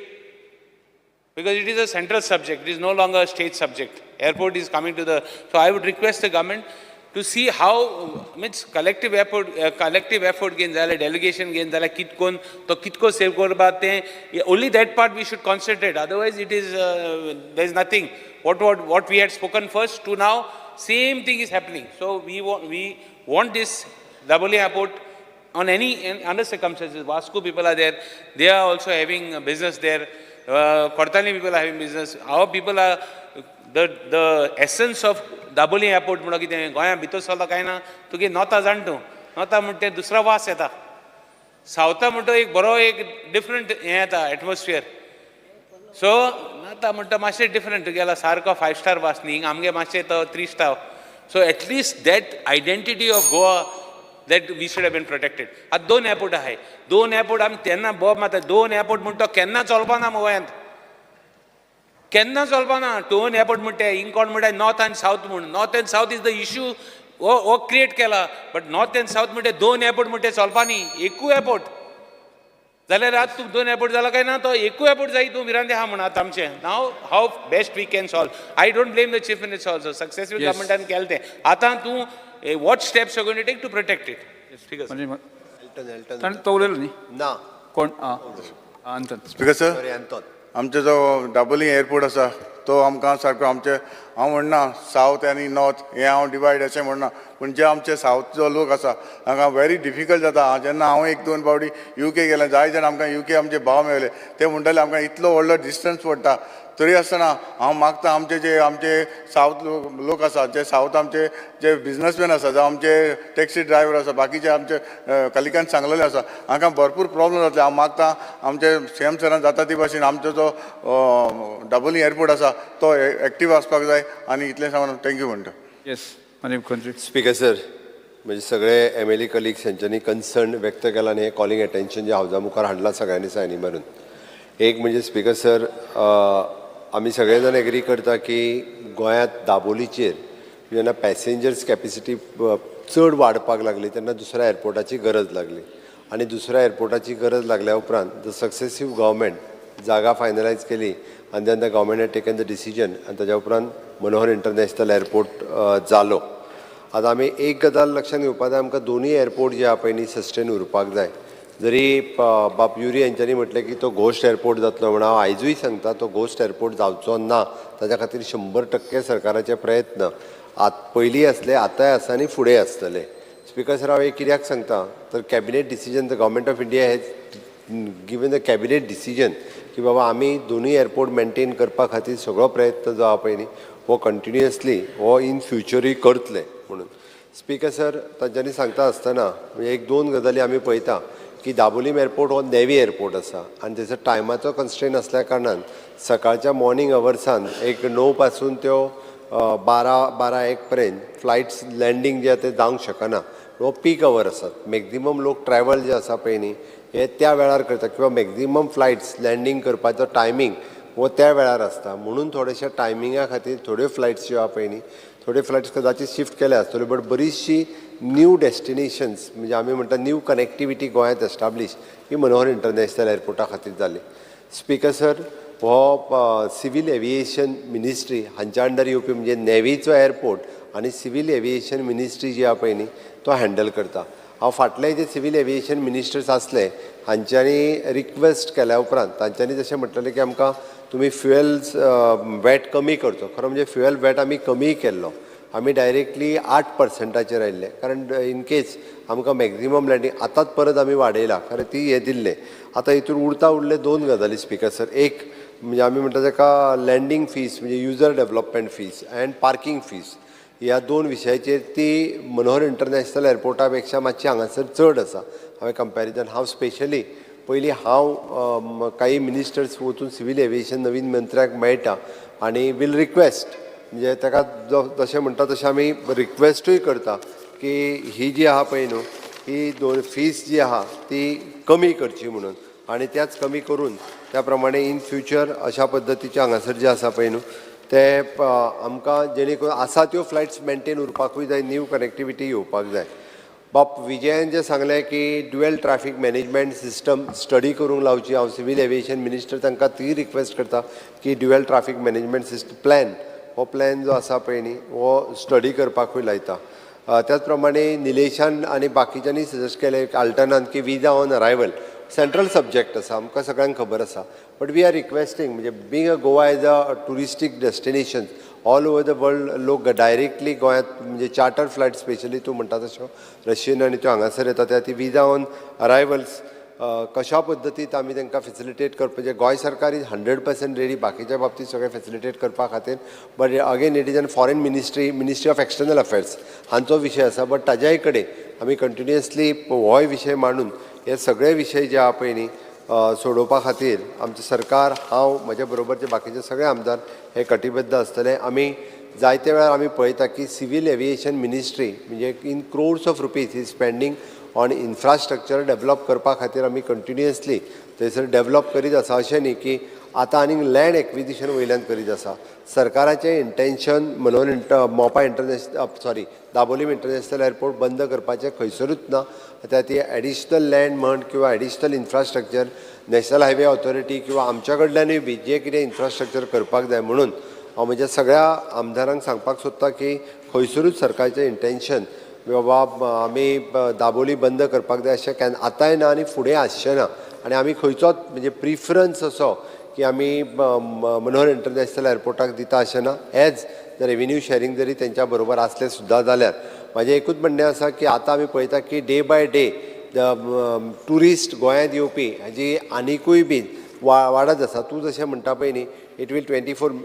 because it is a central subject, it is no longer a state subject. Airport is coming to the, so I would request the government to see how, means collective effort घेवन जाल्यार, delegation घेवन जाल्यार, कितकोन तो कितको सेव करपा तें, only that part we should concentrate. Otherwise it is, there is nothing. What we had spoken first to now, same thing is happening. So we want this Dabolim airport on any in under circumstances. Vasco people are there, they are also having a business there. Cortalim people are having business. Our people are, the essence of Dabolim airport म्हणून कितें गोंया भितर सरलो काय ना, तुगे नॉर्था जाण तूं, नॉर्था म्हणटा तें दुसरो वास येता, सावथा म्हणटा एक बरो एक डिफरंट हें येता एटमॉस्फियर. सो आतां म्हणटा मातशें डिफरंट, तुगेलो सारको फायव स्टार वास न्ही, आमगे मातशें तो three star. So at least that identity of Goa that we should have been protected. आतां दोन एअरपोर्ट आहाय, दोन एअरपोर्ट आमी तेन्ना बोब मारता, दोन एअरपोर्ट म्हणटा तो केन्ना चलपा ना गोंयांत, केन्ना चलपा ना दोन एअरपोर्ट म्हणटा. हिंग कोण म्हणटा नॉर्थ आनी सावथ म्हूण, north and south is the issue हो हो क्रिएट केला, बट नॉर्थ अँड सावथ म्हणटा दोन एअरपोर्ट म्हणटा चलपा न्ही, एकूय एअरपोर्ट जाल्यार आतां तूं दोन एअरपोर्ट जाला काय ना, तो एकूय एअरपोर्ट जाय तूं भिरांत आहा म्हण आतां आमचें. Now how best we can solve, I don't blame the chief minister also, successive गव्हर्मेंटान केलें तें. आतां तूं what steps you going to take to protect it? ठीक आसा. म्हणजे एल्टन, एल्टन. ताणें तो उलयलो न्ही? ना. कोण आं Anton. Speaker sir, sorry Anton. आमचो जो दाबोली एअरपोर्ट आसा तो आमकां सारको आमचे, हांव म्हणना सावथ आनी नॉर्थ हें हांव डिवायड अशें म्हणना, पूण जे आमचे सावथ जो लोक आसा तांकां व्हेरी डिफिकल्ट जाता. जेन्ना हांव एक दोन फावटी युके गेलें, जाय जाण आमकां युके आमचे भाव मेळले, ते म्हणटाले आमकां इतलो व्हडलो डिस्टन्स पडटा. तरी आसतना हांव मागता आमचे जे आमचे सावथ लोक आसा, जे सावथ आमचे जे बिजनसमॅन आसा, जावं आमचे टॅक्सी ड्रायवर आसा, बाकीचे आमचे कलिगान सांगलेले आसा, हांकां भरपूर प्रॉब्लम जातले. हांव मागता आमचे सी एम सरान जाता ती भाशेन आमचो जो दाबोली एअरपोर्ट आसा तो एक्टीव आसपाक जाय आनी इतलें सांगून thank you म्हणटा. येस, माननीय मुख्यमंत्री. स्पीकर सर, म्हणजे सगळे एमएलए कलिग्स हेंच्यांनी कन्सर्न व्यक्त केला आनी हें कॉलिंग एटेन्शन जे हावजा मुखार हाडलां सगळ्यांनी सायनी मारून. एक म्हणजे स्पीकर सर, आमी सगळे जाण एग्री करता की गोंयांत दाबोलीचेर जेन्ना पॅसेंजर्स कॅपेसिटी चड वाडपाक लागली तेन्ना दुसऱ्या एअरपोर्टाची गरज लागली आनी दुसऱ्या एअरपोर्टाची गरज लागल्या उपरांत the successive government जागा फायनलायज केली आनी then the government had taken the decision आनी ताज्या उपरांत मनोहर इंटरनॅशनल एअरपोर्ट जालो. आतां आमी एक गजाल लक्षांत घेवपा जाय, आमकां दोनूय एअरपोर्ट जे आहा पळय न्ही सस्टेन उरपाक जाय. जरी बाब युरी हेंच्यांनी म्हटलें की तो घोस्ट एअरपोर्ट जातलो म्हण, हांव आयजूय सांगता तो घोस्ट एअरपोर्ट जावचो ना. ताच्या खातीर 100% सरकाराचे प्रयत्न आत पयलीं आसले, आतांय आसा आनी फुडें आसतले. स्पिकर सर, हांव एक कित्याक सांगता तर cabinet decision, the government of India has given the cabinet decision की बाबा आमी दोनूय एअरपोर्ट मेंटेन करपा खातीर सगळो प्रयत्न जो आहा पळय न्ही हो कंटिन्युअसली हो इन फ्युचरूय करतले म्हणून. स्पिकर सर, तांच्यांनी सांगता आसतना म्हणजे एक दोन गजाली आमी पळयता की दाबोलीम एअरपोर्ट हो नेवी एअरपोर्ट आसा आनी थंयसर टायमाचो कन्स्ट्रेन आसल्या कारणान सकाळच्या मॉर्निंग अवर्सान एक 9 पासून त्यो 12, 12-1 पर्यंत फ्लायट्स लँडींग जे आहा ते जावंक शकना. हो पीक our आसात, मॅक्झिमम लोक ट्रॅवल जे आसा पळय न्ही हे त्या वेळार करता किंवा मॅक्झिमम फ्लायट्स लँडींग करपाचो टायमींग हो त्या वेळार आसता. म्हणून थोडेशा टायमिंगा खातीर थोड्यो फ्लायट्स ज्यो आहा पळय न्ही थोड्यो फ्लायट्स कदाचीत शिफ्ट केल्या आसतल्यो, बट बरीचशी न्यू डेस्टिनेशन्स म्हणजे आमी म्हणटा न्यू कनेक्टिविटी गोंयांत एस्टाब्लीश ही मनोहर इंटरनॅशनल एअरपोर्टा खातीर जाली. स्पिकर सर, हो सिवील एविएशन मिनिस्ट्री हांच्या अंडर येवपी म्हणजे नेवीचो एअरपोर्ट आनी सिवील एविएशन मिनिस्ट्री जी आहा पळय न्ही तो हँडल करता. हांव फाटले जे सिवील एविएशन मिनिस्टर्स आसले हांच्यांनी रिक्वेस्ट केल्या उपरांत तांच्यांनी जशें म्हटलेलें की आमकां तुमी फ्युएल्स वॅट कमी करचो. खरो म्हणजे फ्युएल वॅट आमी कमी केल्लो, आमी डायरेक्टली 8%चेर आयिल्ले, कारण इन केस आमकां मॅक्झिमम लँडींग आतांच परत आमी वाडयला खरें ती हें दिल्लें. आतां हितून उरता उरले दोन गजाली स्पिकर सर. एक म्हणजे आमी म्हणटा ताका लँडींग फीस म्हणजे user development fees and parking fees, ह्या दोन विशयाचेर ती मनोहर इंटरनॅशनल एअरपोर्टा पेक्षा मातशी हांगासर चड आसा. हांवें कंपॅरिजन हांव स्पेशली पयलीं हांव काही मिनिस्टर्स वचून सिवील एविएशन नवीन मंत्र्याक मेळटा आनी वील रिक्वेस्ट म्हणजे ताका जशें म्हणटा तशें आमी रिक्वेस्टूय करता की ही जी आहा पळय न्हू ही दोन फीस जी आहा ती कमी करची म्हणून, आनी त्याच कमी करून त्या प्रमाणे इन फ्युचर अशा पद्दतीचे हांगासर जे आसा पळय न्हू ते आमकां जेणे करून आसा त्यो फ्लायट्स मेंटेन उरपाकूय जाय, न्यू कनेक्टिविटी येवपाक जाय. बाब विजयान जें सांगलें की dual traffic management system study करूंक लावची, हांव सिवील एविएशन मिनिस्टर तांकां ती रिक्वेस्ट करता की dual traffic management system plan हो प्लॅन जो आसा पळय न्ही हो स्टडी करपाकूय लायता. त्याच प्रमाणे निलेशान आनी बाकीच्यांनी सजेस्ट केलें आल्टनान की visa on arrival central subject आसा, आमकां सगळ्यांक खबर आसा, बट we are requesting म्हणजे being a Goa as a touristic destination all over the world लोक डायरेक्टली गोंयांत म्हणजे चार्टर फ्लायट स्पेशली तूं म्हणटा तश्यो रशियन आनी त्यो हांगासर येता त्या ती विजा ऑन अरायवल्स कशा पद्दतीन आमी तांकां फेसिलिटेट करपाचें. गोंय सरकार is 100% ready बाकीच्या बाबतींत सगळें फेसिलिटेट करपा खातीर, but again it is an foreign ministry, ministry of external affairs हांचो विशय आसा, बट ताज्याय कडेन आमी कंटिन्युअसली होय विशय मांडून हे सगळे विशय जे आहा पळय न्ही सोडोवपा खातीर आमचें सरकार, हांव, म्हज्या बरोबरचे बाकीचे सगळे आमदार हे कटिबद्ध आसतले. आमी जायते वेळार आमी पळयता की सिवील एविएशन मिनिस्ट्री म्हणजे in crores of rupees is spending on infrastructure develop करपा खातीर आमी कंटिन्युअसली थंयसर डेवलप करीत आसा. अशें न्ही की आतां आनीक लँड एक्विजिशन वयल्यान करीत आसा. सरकाराचें इंटेन्शन म्हणून Mopa international sorry Dabolim international airport बंद करपाचें खंयसरूच ना. त्या ती एडिशनल लँड म्हण किंवा additional infrastructure national highway authority किंवा आमच्या कडल्यानूय बी जें कितें इन्फ्रास्ट्रक्चर करपाक जाय म्हणून हांव म्हज्या सगळ्या आमदारांक सांगपाक सोदता की खंयसरूच सरकारचें इंटेन्शन बाबा आमी दाबोली बंद करपाक जाय अशें केन्ना आतांय ना आनी फुडें आसचें ना. आनी आमी खंयचोच म्हणजे प्रिफरन्स असो की आमी मनोहर इंटरनॅशनल एअरपोर्टाक दिता अशें ना. एज the revenue sharing जरी तेंच्या बरोबर आसलें सुद्दां जाल्यार म्हाजें एकूच म्हणणें आसा की आतां आमी पळयता की day by day the tourist गोंयांत येवपी हाजी आनिकूय बी वाडत आसा. तूं जशें म्हणटा पळय न्ही it will 24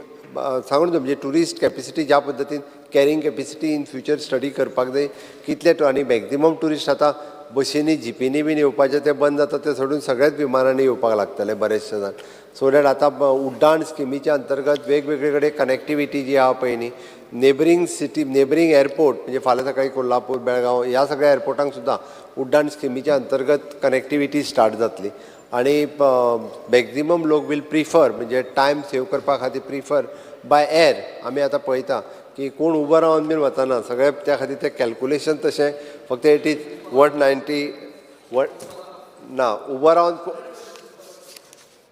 सांगून म्हणजे ट्युरिस्ट कॅपेसिटी ज्या पद्दतीन carrying capacity in future study करपाक जाय कितले आनी मॅक्झिमम ट्युरिस्ट आतां बशींनी जिपींनी बीन येवपाचें तें बंद जाता, तें सोडून सगळ्याच विमानांनी येवपाक लागतले बरेचशे जाण. सो that आतां उड्डाण स्किमीच्या अंतर्गत वेगवेगळे कडेन कनेक्टिविटी जी आहा पळय न्ही नेबरींग सिटी नेबरींग एअरपोर्ट म्हणजे फाल्यां सकाळीं कोल्हापूर, बेळगांव ह्या सगळ्या एअरपोर्टांक सुद्दां उड्डाण स्किमीच्या अंतर्गत कनेक्टिविटी स्टार्ट जातली. आनी मॅक्झिमम लोक वील प्रिफर म्हणजे टायम सेव करपा खातीर प्रिफर बाय एर. आमी आतां पळयता की कोण उबो रावन बीन वचना सगळे, त्या खातीर तें कॅल्कुलेशन तशें फक्त it is 191 ना उबो रावन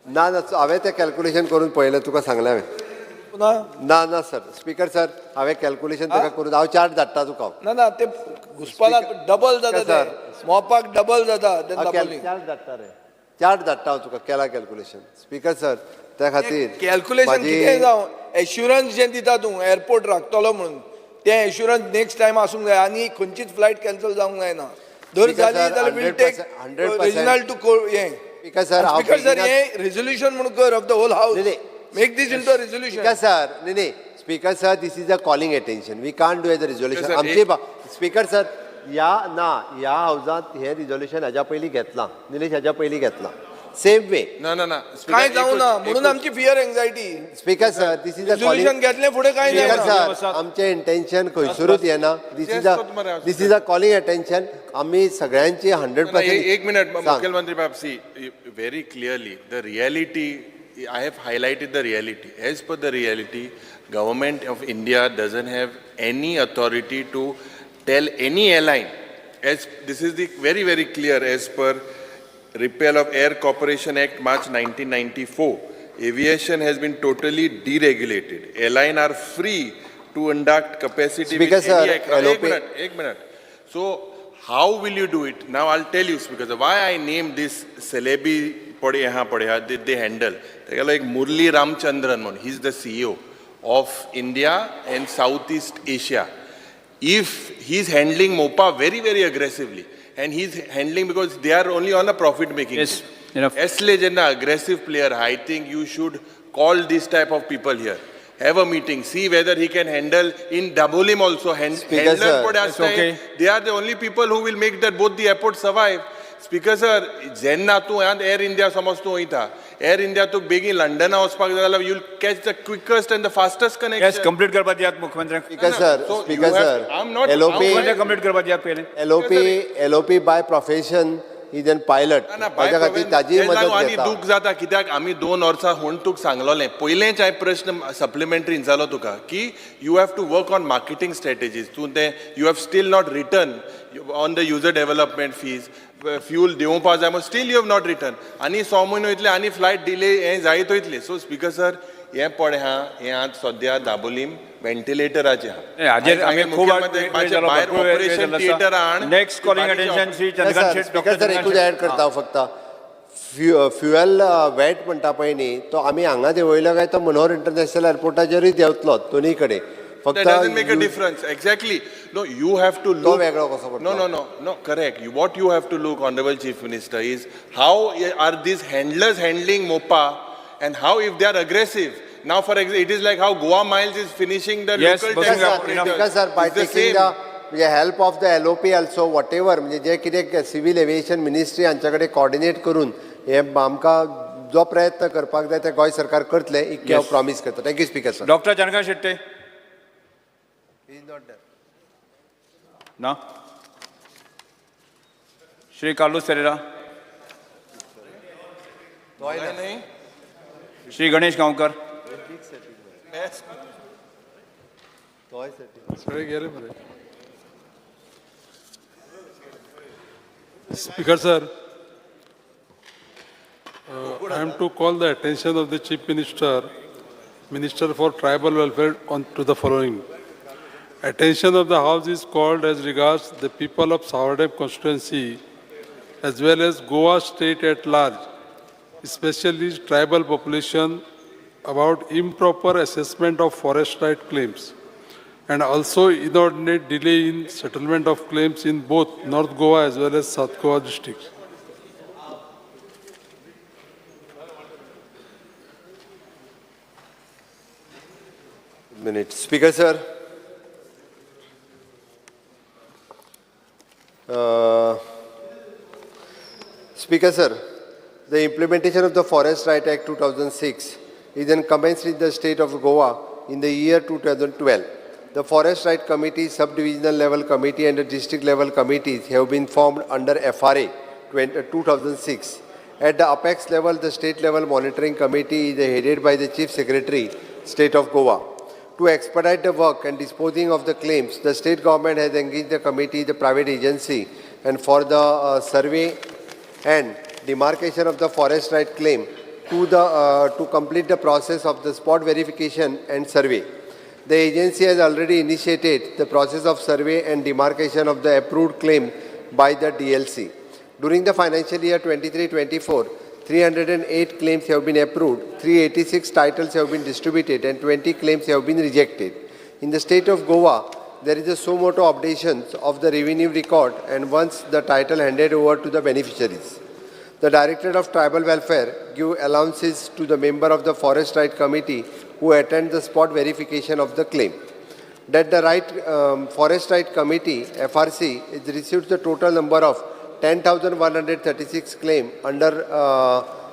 ना ना, हांवें तें कॅल्कुलेशन करून पळयलें, तुका सांगलें हांवें. ना ना ना सर, स्पीकर सर, हांवें कॅल्कुलेशन ताका करून हांव चार्ट धाडटा तुका. ना ना, ते घुसपाला डबल जाता, ते मोपाक डबल जाता. चार्ट धाडटा रे, चार्ट धाडटा हांव तुका, केला कॅल्कुलेशन स्पीकर सर. त्या खातीर कॅल्कुलेशन कितें जावं, एश्युरन्स जें दिता तूं एअरपोर्ट राखतलो म्हणून, तें एश्युरन्स नेक्स्ट टायम आसूंक जाय आनी खंयचीच फ्लायट कॅन्सल जावंक जायना. जर जाली जाल्यार we'll take regional to हें. स्पीकर सर, स्पीकर सर, हें रेजोल्युशन म्हणून कर of the whole house, make this into a resolution. Speaker sir, न्ही न्ही speaker sir, this is a calling attention, we can't do as a resolution. आमची स्पीकर सर, ह्या ना ह्या हावजांत हें रिजोल्युशन हाज्या पयलीं घेतलां, निलेश हाज्या पयलीं घेतलां सेम वे. ना ना ना, काय जावं ना म्हणून आमची fear anxiety. Speaker sir, this is a resolution घेतलें फुडें काय स्पीकर सर, आमचें इंटेन्शन खंयसरूच येना. This is a calling attention. आमी सगळ्यांची 100%. एक मिनट मुख्यमंत्री बाब, see very clearly the reality, I have highlighted the reality. As per the reality, government of India doesn't have any authority to tell any airline. As this is the very very clear as per Repeal of Air Corporation Act March 1994, aviation has been totally deregulated. Airline are free to induct capacity Speaker with sir, any aircraft. Ek minute. So how will you do it? Now I'll tell you, because why I named this celebi pade yahan pade they handle. तेगेलो एक Murali Ramachandran म्हणून, he is the CEO of India and Southeast Asia. If he is handling Mopa very very aggressively, and he's handling because they are only on a profit making. Yes, enough. Esle jenna aggressive player, I think you should call this type of people here. Have a meeting, see whether he can handle in Dabolim also. Speaker sir, it's okay. They are the only people who will make that both the airports survive. Speaker sir, जेन्ना तूं Air India समज तूं वयता, Air India तूं बेगीन लंडना वचपाक जाय जाल्यार you will catch the quickest and the fastest connection. Yes, complete करपा दियात मुख्यमंत्र्यांक. Speaker sir, speaker sir, LOP complete करपा दियात पयलें. LOP by profession is an pilot, ताच्या खातीर ताजी मदत आनी दूख जाता कित्याक आमी 2 वर्सां म्हूण तुका सांगलोलें. पयलेंच हांवें प्रश्न सप्लिमेंटरी जालो तुका की you have to work on marketing strategies. तूं तें you have still not return on the user development fees, fuel दिवपा जाय म्हूण still you have not return. आनी 6 म्हयने वयतले आनी फ्लायट डिले हें जायत वयतलें. सो स्पीकर सर, हें पळय हा, हें आज सद्या दाबोलीम व्हेंटिलेटराचें आहा. हाजेर आमी खूब ऑपरेशन थिएटर आहा. Next calling attention Shri Chandrakant Shet. Speaker sir, एकूच एड करता फक्त, फ्युएल वॅट म्हणटा पळय न्ही, तो आमी हांगा देंवयलो काय तो मनोहर इंटरनॅशनल एअरपोर्टाचेरूय देंवतलो दोनूय कडेन. That doesn't make a difference. Exactly. No, you have to look. No, no. Correct. What you have to look, Honorable Chief Minister, is how are these handlers handling Mopa, and how if they are aggressive. Now, for example, it is like how Goa Miles is finishing the local tax operators. Because sir, by taking the help of the LOP also, whatever, म्हणजे जे कितें सिव्हिल एव्हिएशन मिनिस्ट्री हांच्या कडेन कॉर्डिनेट करून हे आमकां जो प्रयत्न करपाक जाय ते गोंय सरकार करतलें, इतकें हांव प्रॉमीस करता. Thank you speaker sir. Doctor Chandrakant Shetye ना, Shri Carlos Ferreira, Shri Ganesh Gaonkar. Speaker sir, I am to call the attention of the Chief Minister, Minister for Tribal Welfare on to the following. Attention of the House is called as regards the people of Savordem constituency as well as Goa state at large, especially tribal population, about improper assessment of forest right claims and also inordinate delay in settlement of claims in both North Goa as well as South Goa districts. Minute. Speaker sir, Speaker sir, the implementation of the Forest Right Act 2006 is then commenced in the state of Goa in the year 2012. The Forest Right Committee, subdivisional level committee and the district level committees have been formed under FRA 2006 At the apex level, the state level monitoring committee is headed by the Chief Secretary, State of Goa. To expedite the work and disposing of the claims, the state government has engaged the committee, the private agency, and for the survey and demarcation of the forest right claim to complete the process of the spot verification and survey. The agency has already initiated the process of survey and demarcation of the approved claim by the DLC. During the financial year 23-24, 308 claims have been approved, 386 titles have been distributed, and 20 claims have been rejected. In the state of Goa, there is a suo motu updation of the revenue record and once the title handed over to the beneficiaries. The Directorate of Tribal Welfare give allowances to the member of the Forest Right Committee who attend the spot verification of the claim. That the Forest Right Committee, FRC, is received the total number of 10,136 claim under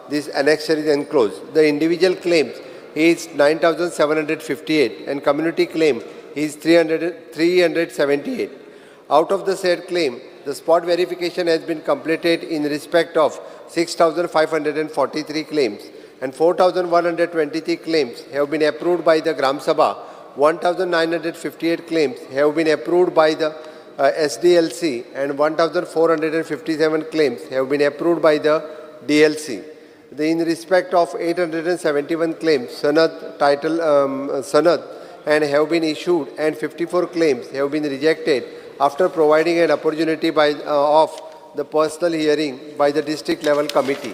this annexure is enclosed. The individual claims is 9,758 and community claim is 378. Out of the said claim, the spot verification has been completed in respect of 6,543 claims and 4,123 claims have been approved by the Gram Sabha. 1,958 claims have been approved by the SDLC and 1,457 claims have been approved by the DLC. In respect of 871 claims, Sanad title Sanad and have been issued and 54 claims have been rejected after providing an opportunity by of the personal hearing by the district level committee.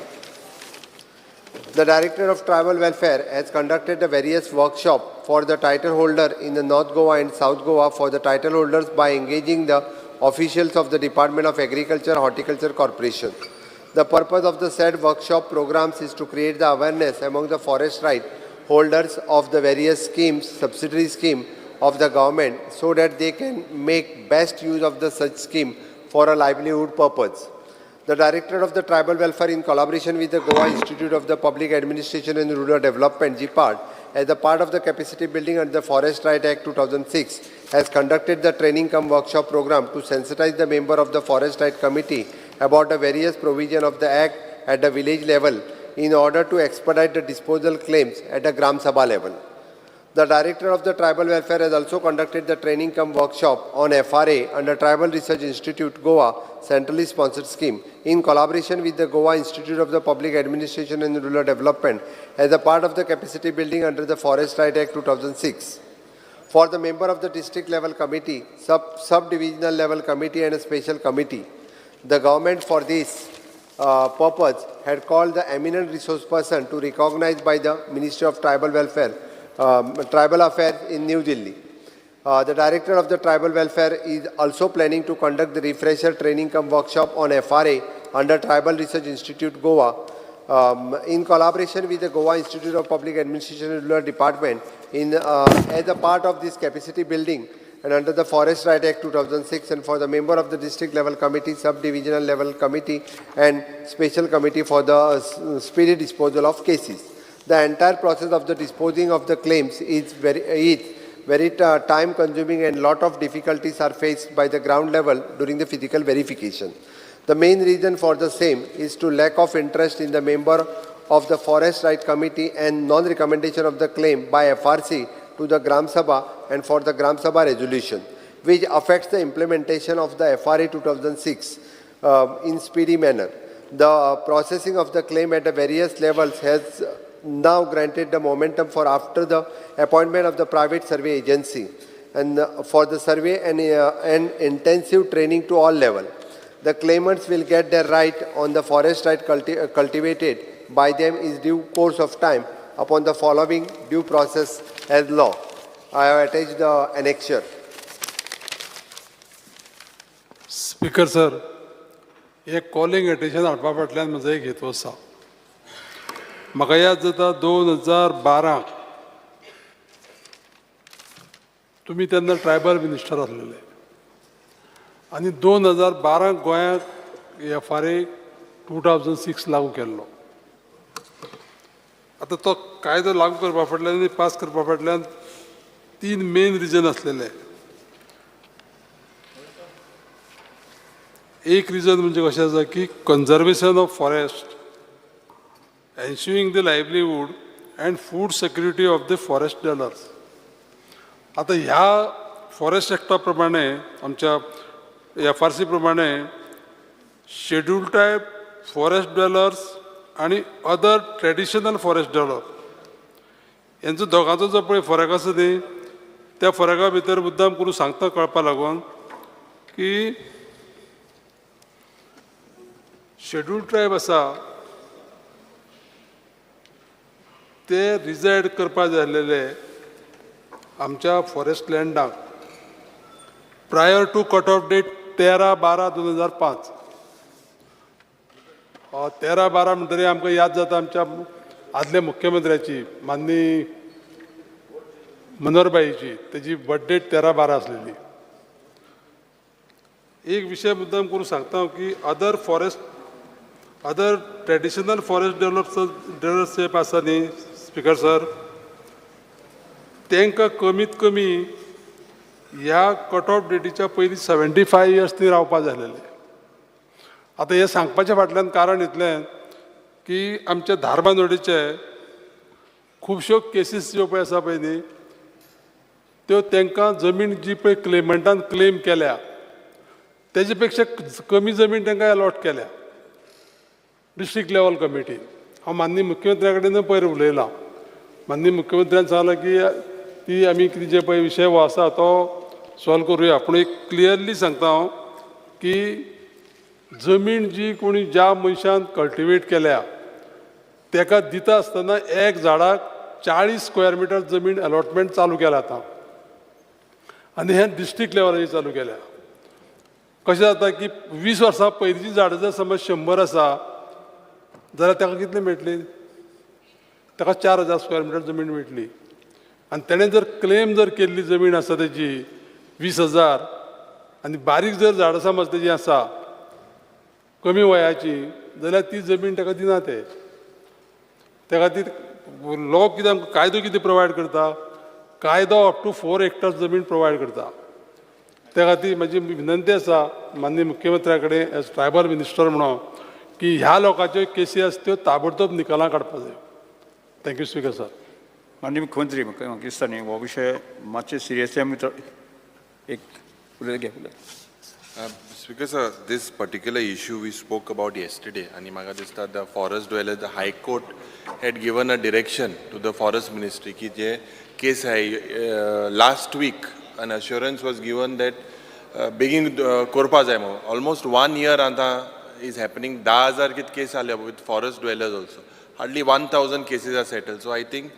The Director of Tribal Welfare has conducted the various workshops for the title holder in the North Goa and South Goa for the title holders by engaging the officials of the Department of Agriculture Horticulture Corporation. The purpose of the said workshop programs is to create the awareness among the forest right holders of the various schemes, subsidiary scheme of the government, so that they can make best use of the such scheme for a livelihood purpose. The Director of the Tribal Welfare, in collaboration with the Goa Institute of the Public Administration and Rural Development, GPAD, as a part of the capacity building under the Forest Right Act 2006, has conducted the training cum workshop program to sensitize the member of the Forest Right Committee about the various provision of the Act at the village level in order to expedite the disposal claims at the Gram Sabha level. The Director of the Tribal Welfare has also conducted the training cum workshop on FRA under Tribal Research Institute, Goa, centrally sponsored scheme, in collaboration with the Goa Institute of the Public Administration and Rural Development as a part of the capacity building under the Forest Right Act 2006. For the member of the district level committee, sub-divisional level committee and a special committee, the government for this purpose had called the eminent resource person to recognize by the Ministry of Tribal Welfare, Tribal Affairs in New Delhi. The Director of the Tribal Welfare is also planning to conduct the refresher training cum workshop on FRA under Tribal Research Institute, Goa, in collaboration with the Goa Institute of Public Administration and Rural Department as a part of this capacity building and under the Forest Right Act 2006, and for the member of the district level committee, sub-divisional level committee and special committee for the speedy disposal of cases. The entire process of the disposing of the claims is very time consuming and lot of difficulties are faced by the ground level during the physical verification. The main reason for the same is to lack of interest in the member of the Forest Right Committee and non-recommendation of the claim by FRC to the Gram Sabha and for the Gram Sabha resolution, which affects the implementation of the FRA 2006 in speedy manner. The processing of the claim at the various levels has now granted the momentum for after the appointment of the private survey agency and for the survey and intensive training to all level. The claimants will get their right on the forest right cultivated by them in due course of time upon the following due process as law. I have attached the annexure. Speaker sir, एक कॉलिंग अटेन्शन हाडपा फाटल्यान म्हजो एक हेतू आसा. म्हाका याद जाता 2012 तुमी तेन्ना ट्रायबल मिनिस्टर आसलेले आनी 2012 गोंयांत FRA 2006 लागू केल्लो. आतां तो कायदो लागू करपा फाटल्यान आनी पास करपा फाटल्यान 3 मेन रिजन आसलेले. एक रिजन म्हणजे कशें आसा की conservation of forest ensuring the livelihood and food security of the forest dwellers. आतां ह्या फॉरेस्ट एक्टा प्रमाणे, आमच्या एफ आर सी प्रमाणे, शेड्यूल ट्रायब फॉरेस्ट ड्वेलर्स आनी अदर ट्रेडिशनल फॉरेस्ट ड्वेलर हेंचो दोगांचो जो पळय फरक आसा न्ही, त्या फरका भितर मुद्दाम करून सांगता कळपा लागून की शेड्यूल ट्रायब आसा ते रिजायड करपा जाय आसलेले आमच्या फॉरेस्ट लँडाक prior to cut off date 13/12/2005. 13/12 म्हणटरीर आमकां याद जाता आमच्या आदल्या मुख्यमंत्र्याची, माननीय मनोहरभाईची, तेजी बर्थडेट 13/12 आसलेली. एक विशय मुद्दाम करून सांगता हांव की other traditional forest develop जे आसा न्ही स्पिकर सर, तांकां कमीत कमी ह्या कट ऑफ डेटीच्या पयलीं 75 इयर्स ती रावपा जाय आसलेले. आतां हें सांगपाच्या फाटल्यान कारण इतलें की आमच्या धारबांदोडेचे खुबश्यो केसीस ज्यो पळय आसा पळय न्ही, त्यो तांकां जमीन जी पळय क्लेमंटान क्लेम केल्या तेजे पेक्षा कमी जमीन तांकां एलॉट केल्या डिस्ट्रिक्ट लेवल कमिटीन. हांव माननीय मुख्यमंत्र्या कडेन पयर उलयलां. माननीय मुख्यमंत्र्यान सांगलां की ती आमी कितें जे पळय विशय हो आसा तो सॉल्व करुया. पूण एक क्लियरली सांगता हांव की जमीन जी कोणी ज्या मनशान कल्टिवेट केल्या ताका दिता आसतना एक झाडाक 40 स्क्वेअर मिटर जमीन अलॉटमेंट चालू केल्या आतां आनी हें डिस्ट्रिक्ट लेवलाचेर चालू केल्या. कशें जाता की 20 वर्सां पयलींची झाडां जर समज 100 आसा जाल्यार ताका कितली मेळटली? ताका 4000 स्क्वेअर मिटर जमीन मेळटली. आनी तेणें जर क्लेम जर केल्ली जमीन आसा तेजी 20,000 आनी बारीक जर झाडां समज तेजी आसा कमी वयाची जाल्यार ती जमीन ताका दिना ते. त्या खातीर लॉ कितें आमकां, कायदो कितें प्रोवायड करता? कायदो अप टू 4 हेक्टर जमीन प्रोवायड करता. त्या खातीर म्हजी विनंती आसा माननीय मुख्यमंत्र्या कडेन एज ट्रायबल मिनिस्टर म्हणून की ह्या लोकांच्यो केसी आसा त्यो ताबडतोब निकालां काडपाक जाय. Thank you, Speaker sir. माननीय मुख्यमंत्री, म्हाका म्हाका दिसता न्ही हो विशय मातशें सिरियसली आमी एक उलय घे उलय. Speaker sir, this particular issue we spoke about yesterday, and म्हाका दिसता the forest dwellers, the High Court had given a direction to the forest ministry की जे केस आहे, last week an assurance was given that बेगीन करपा जाय म्हणून. ऑलमोस्ट वन इयर आतां is happening. 10,000 कित केस जाल्या with forest dwellers also. Hardly 1,000 cases are settled. So I think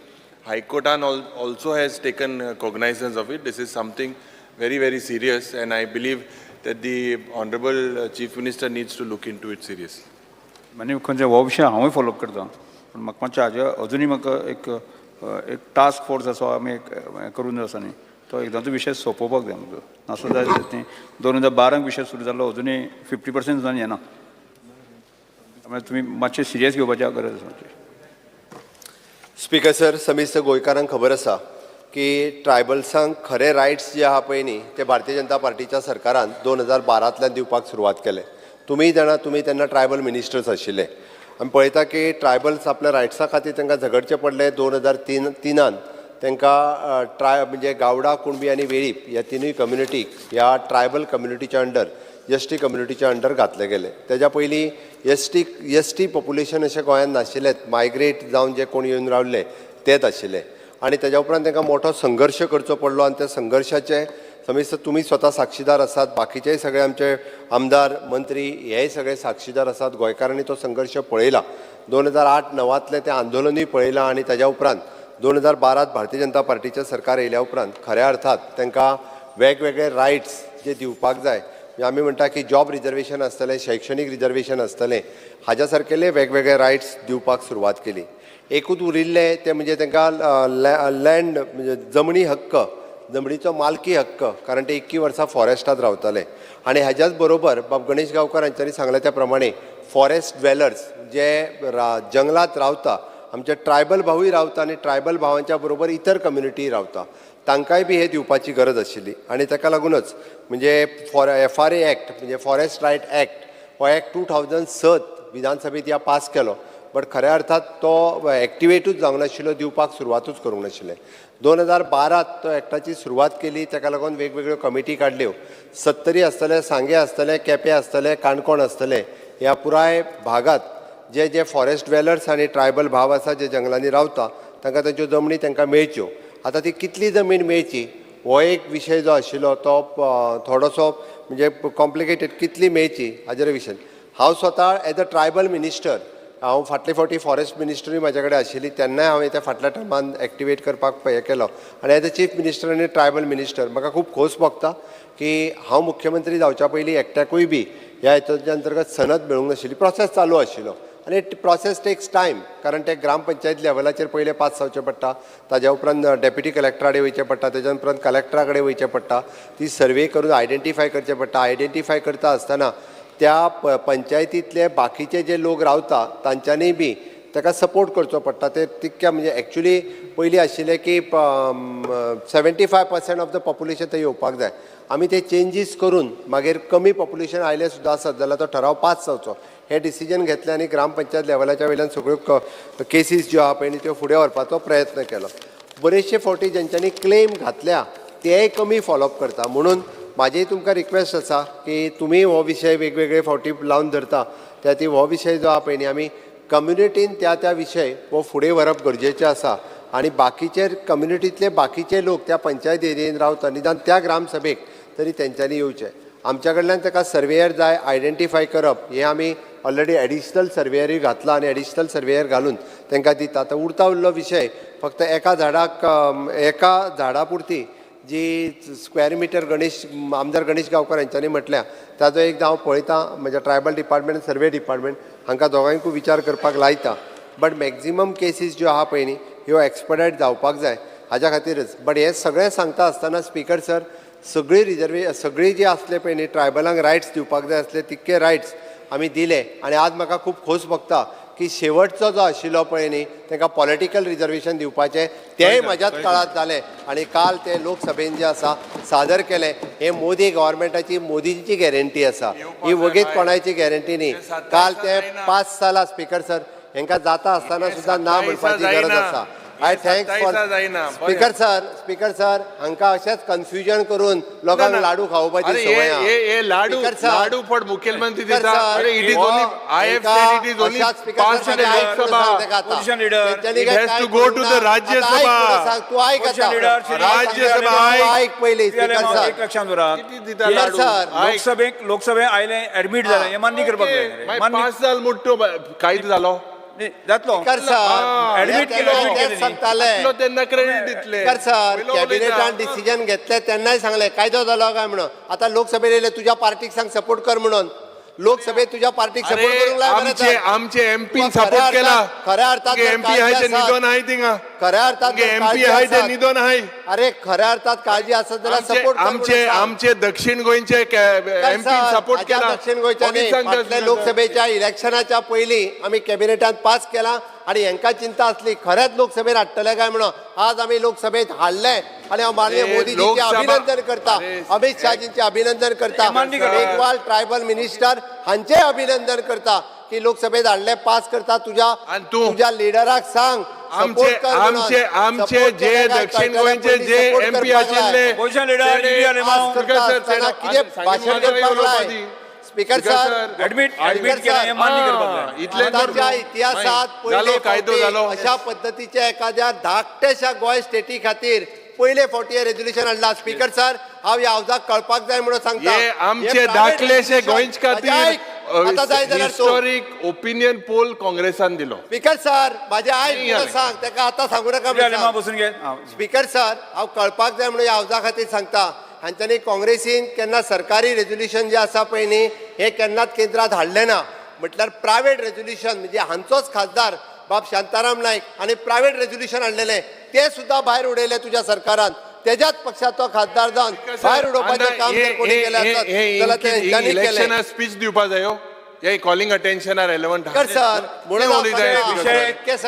High Courtan also has taken cognizance of it. This is something very, very serious, and I believe that the Honorable Chief Minister needs to look into it seriously. माननीय मुख्यमंत्री, हो विशय हांवूय फॉलोअप करता, पूण म्हाका मातशें हाजे अजुनूय म्हाका एक टास्क फोर्स असो आमी एक हें करून आसा न्ही, तो एकदांचो विशय सोंपोवपाक जाय आमकां. नासलो जाल्यार न्ही 2012 विशय सुरू जाल्लो, अजुनूय 50% सुद्दां येना. त्यामुळे तुमी मातशें सिरियस घेवपाची गरज आसा मातशी. स्पीकर सर, समेस्त गोंयकारांक खबर आसा की ट्रायबल्सांक खरे रायट्स जे आहा पळय न्ही, ते भारतीय जनता पार्टीच्या सरकारान 2012तल्यान दिवपाक सुरवात केले. तुमी जाणा, तुमी तेन्ना ट्रायबल मिनिस्टर्स आशिल्ले. आमी पळयता की ट्रायबल्स आपल्या रायट्सा खातीर तांकां झगडचें पडलें. 2003 तांकां म्हणजे गावडा, कुणबी आनी वेळीप ह्या तिनूय कम्युनिटीक ह्या ट्रायबल कम्युनिटीच्या अंडर, एस टी कम्युनिटीच्या अंडर घातले गेले. तेज्या पयलीं एस टी पॉप्युलेशन अशें गोंयांत नाशिल्लेंच. मायग्रेट जावन जे कोण येवन रावले तेच आशिल्ले आनी तेज्या उपरांत तांकां मोठो संघर्श करचो पडलो आनी त्या संघर्शाचे समेस्त तुमी स्वता साक्षीदार आसात. बाकीचेय सगळे आमचे आमदार, मंत्री हेय सगळे साक्षीदार आसात. गोंयकारांनी तो संघर्श पळयला. 2008-9तलें तें आंदोलनूय पळयलां आनी ताज्या उपरांत 2012त भारतीय जनता पार्टीचें सरकार येयल्या उपरांत खऱ्या अर्थात तांकां वेगवेगळे रायट्स जे दिवपाक जाय, म्हणजे आमी म्हणटा की जॉब रिजर्वेशन आसतलें, शैक्षणीक रिजर्वेशन आसतलें, हाज्या सारकेले वेगवेगळे रायट्स दिवपाक सुरवात केली. एकूच उरिल्लें तें म्हणजे तांकां लँड, म्हणजे जमनी हक्क, जमनीचो मालकी हक्क, कारण ते इतकीं वर्सां फॉरेस्टात रावताले. आनी हाज्याच बरोबर बाब गणेश गांवकर हांच्यांनी सांगलें त्या प्रमाणे फॉरेस्ट ड्वेलर्स जे जंगलात रावता, आमचे ट्रायबल भावूय रावता आनी ट्रायबल भावांच्या बरोबर इतर कम्युनिटी रावता, तांकांय बी हे दिवपाची गरज आशिल्ली. आनी ताका लागूनच म्हणजे फॉर एफआरए एक्ट, म्हणजे फॉरेस्ट रायट एक्ट, हो एक्ट 2006 विधानसभेत ह्या पास केलो. बट खऱ्या अर्थात तो एक्टिवेटूच जावंक नाशिल्लो, दिवपाक सुरवातूच करूंक नाशिल्ले. 2012त तो एक्टाची सुरवात केली. ताका लागून वेगवेगळ्यो कमिटी काडल्यो. सत्तरी आसतले, सांगे आसतले, केपें आसतले, काणकोण आसतले, ह्या पुराय भागात जे जे फॉरेस्ट dwellers आनी ट्रायबल भाव आसा, जे जंगलांनी रावता, तांकां तांच्यो जमनी तांकां मेळच्यो. आतां ती कितली जमीन मेळची हो एक विशय जो आशिल्लो तो थोडोसो म्हणजे कॉम्प्लिकेटेड, कितली मेळची हाजेर विशय. हांव स्वता एज अ ट्रायबल मिनिस्टर, हांव फाटले फावटी फॉरेस्ट मिनिस्टरूय म्हाजे कडेन आशिल्ली, तेन्नाय हांवें त्या फाटल्या टर्मान एक्टिवेट करपाक हें केलो. आनी एज अ चीफ मिनिस्टर आनी ट्रायबल मिनिस्टर म्हाका खूब खोस भोगता की हांव मुख्यमंत्री जावच्या पयलीं एकट्याकूय बी ह्या हेतूच्या अंतर्गत सनद मेळूंक नाशिल्ली. प्रोसेस चालू आशिल्लो आनी प्रोसेस टेक्स टायम, कारण ते ग्रामपंचायत लेवलाचेर पयलें पास जावचें पडटा, ताज्या उपरांत डेप्युटी कलेक्टरा कडेन वयचें पडटा, ताज्या उपरांत कलेक्टरा कडेन वयचें पडटा, ती सर्वे करून आयडेंटिफाय करचें पडटा. आयडेंटिफाय करता आसतना त्या पंचायतींतले बाकीचे जे लोक रावता तांच्यांनी बी ताका सपोर्ट करचो पडटा. ते तितक्या म्हणजे एक्चुली पयलीं आशिल्लें की 75% of the population थंय येवपाक जाय. आमी ते चेंजीस करून मागीर कमी पॉप्युलेशन आयलें सुद्दां आसत जाल्यार तो ठराव पास जावचो हें डिसिजन घेतलें आनी ग्रामपंचायत लेवलाच्या वयल्यान सगळ्यो केसीस ज्यो आहा पळय न्ही त्यो फुडें व्हरपाचो प्रयत्न केलो. बरेचशे फावटी जेंच्यांनी क्लेम घातल्या तेय कमी फॉलोअप करता. म्हणून म्हाजी तुमकां रिक्वेस्ट आसा की तुमी हो विशय वेगवेगळे फावटी लावन धरता, त्या खातीर हो विशय जो आहा पळय न्ही आमी कम्युनिटीन त्या त्या विशय हो फुडें व्हरप गरजेचें आसा. आनी बाकीचे कम्युनिटींतले बाकीचे लोक त्या पंचायत एरियेन रावता, निदान त्या ग्रामसभेक तरी तेंच्यांनी येवचें. आमच्या कडल्यान ताका सर्वेयर जाय आयडेंटिफाय करप हें आमी ऑलरेडी एडिशनल सर्वेयरूय घातला आनी एडिशनल सर्वेयर घालून तांकां दिता. आतां उरता उरलो विशय फक्त एका झाडाक, एका झाडा पुरती जी स्क्वेअर मिटर गणेश आमदार गणेश गांवकर हांच्यांनी म्हटल्या ताजो एकदां हांव पळयता. म्हज्या ट्रायबल डिपार्टमेंट, सर्वे डिपार्टमेंट हांकां दोगांयकूय विचार करपाक लायता. बट मॅक्झिमम केसीस ज्यो आहा पळय न्ही ह्यो एक्सपडायट जावपाक जाय हाज्या खातीरच. बट हें सगळें सांगता आसतना स्पिकर सर, सगळी सगळी जी आसले पळय न्ही ट्रायबलांक रायट्स दिवपाक जाय आसले तितके रायट्स आमी दिले. आनी आज म्हाका खूब खोस भोगता की शेवटचो जो आशिल्लो पळय न्ही तांकां पॉलिटिकल रिजर्वेशन दिवपाचें तेंय म्हज्याच काळांत जालें आनी काल तें लोकसभेन जें आसा सादर केलें. हें मोदी गव्हर्मेंटाची, मोदींची गॅरंटी आसा, ही वगीत कोणाची गॅरंटी न्ही. काल ते पास जाला स्पिकर सर, हेंकां जाता आसतना सुद्दां ना म्हणपाची गरज आसा. I thanks for speaker sir. Speaker sir, हांकां अशेंच कन्फ्युजन करून लोकांक लाडू खावोवपाची संवय आहा. लाडू लाडू फॉर मुख्यमंत्री दिता. अरे it is only, I have said it is only passed in Lok Sabha. Opposition leader. It has to go to the Rajya Sabha. तूं आयक आतां, राज्यसभा आयक पयलीं स्पिकर सर. एक लक्षांत दवरात, लोकसभेक लोकसभेक आयलें, एडमीट जालें हें मान्य करपाक जाय. पास जाल मोठो कायदो जालो जातलो. एडमीट केलें सांगताले तेन्ना क्रेडीट दितले. सर, कॅबिनेटान डिसिजन घेतले तेन्नाय सांगलें कायदो जालो काय म्हणून. आतां लोकसभेर येयले तुज्या पार्टीक सांग सपोर्ट कर म्हणून. लोकसभेत तुज्या पार्टीक सपोर्ट करूंक लाय. आमचे आमचे एमपी सपोर्ट केला. खऱ्या अर्थात एमपी आहाय ते निदोन आहाय थिंगा. खऱ्या अर्थात एमपी आहाय ते निदोन आहाय. अरे खऱ्या अर्थात काळजी आसत जाल्यार सपोर्ट. आमचे आमचे दक्षिण गोंयचे एमपी सपोर्ट केला. दक्षिण गोंयच्या लोकसभेच्या इलेक्शनाच्या पयलीं आमी कॅबिनेटान पास केला आनी हेंकां चिंता आसली खरेंच लोकसभेर हाडटले काय म्हणून. आज आमी लोकसभेत हाडले आनी हांव माननीय मोदीजींचें अभिनंदन करता, अमित शहाजींचें अभिनंदन करता, मेघवाल ट्रायबल मिनिस्टर हांचें अभिनंदन करता की लोकसभेत हाडले, पास करता. तुज्या तुज्या लिडराक सांग. आमचे आमचे आमचे जे दक्षिण गोंयचे जे एमपी आशिल्ले कितें भाशण करपाक लाय. स्पिकर सर, एडमिट एडमिट केलें मान्य करपाक जाय. आतांच्या इतिहासात पयले फावटी अशा पद्दतीच्या एखाद्या धाकट्याशा गोंय स्टेटी खातीर पयले फावटी रेजोल्युशन हाडला. स्पिकर सर, हांव ह्या हावजाक कळपाक जाय म्हणून सांगता. आमचे धाकलेशे गोंयचे खातीर हिस्टोरीक ओपिनियन पोल काँग्रेसान दिलो. स्पिकर सर, म्हाजें आयक म्हणून सांग ताका, आतां सांगू नाका. स्पिकर सर, हांव कळपाक जाय म्हणून ह्या हावजा खातीर सांगता. हांच्यांनी काँग्रेसीन केन्ना सरकारी रेजोल्युशन जें आसा पळय न्ही हें केन्नाच केंद्रांत हाडलें ना. म्हटल्यार प्रायवेट रेजोल्युशन म्हणजे हांचोच खासदार बाब शांताराम नायक आनी प्रायवेट रेजोल्युशन हाडलेलें तें सुद्दां भायर उडयलें तुज्या सरकारान. तेज्याच पक्षाचो खासदार जावन भायर उडोवपाचें काम जर कोणी केलें आसत जाल्यार तें हेंच्यांनी केलें. स्पीच दिवपा जायो, हे calling attention are relevant. Sir, म्हणून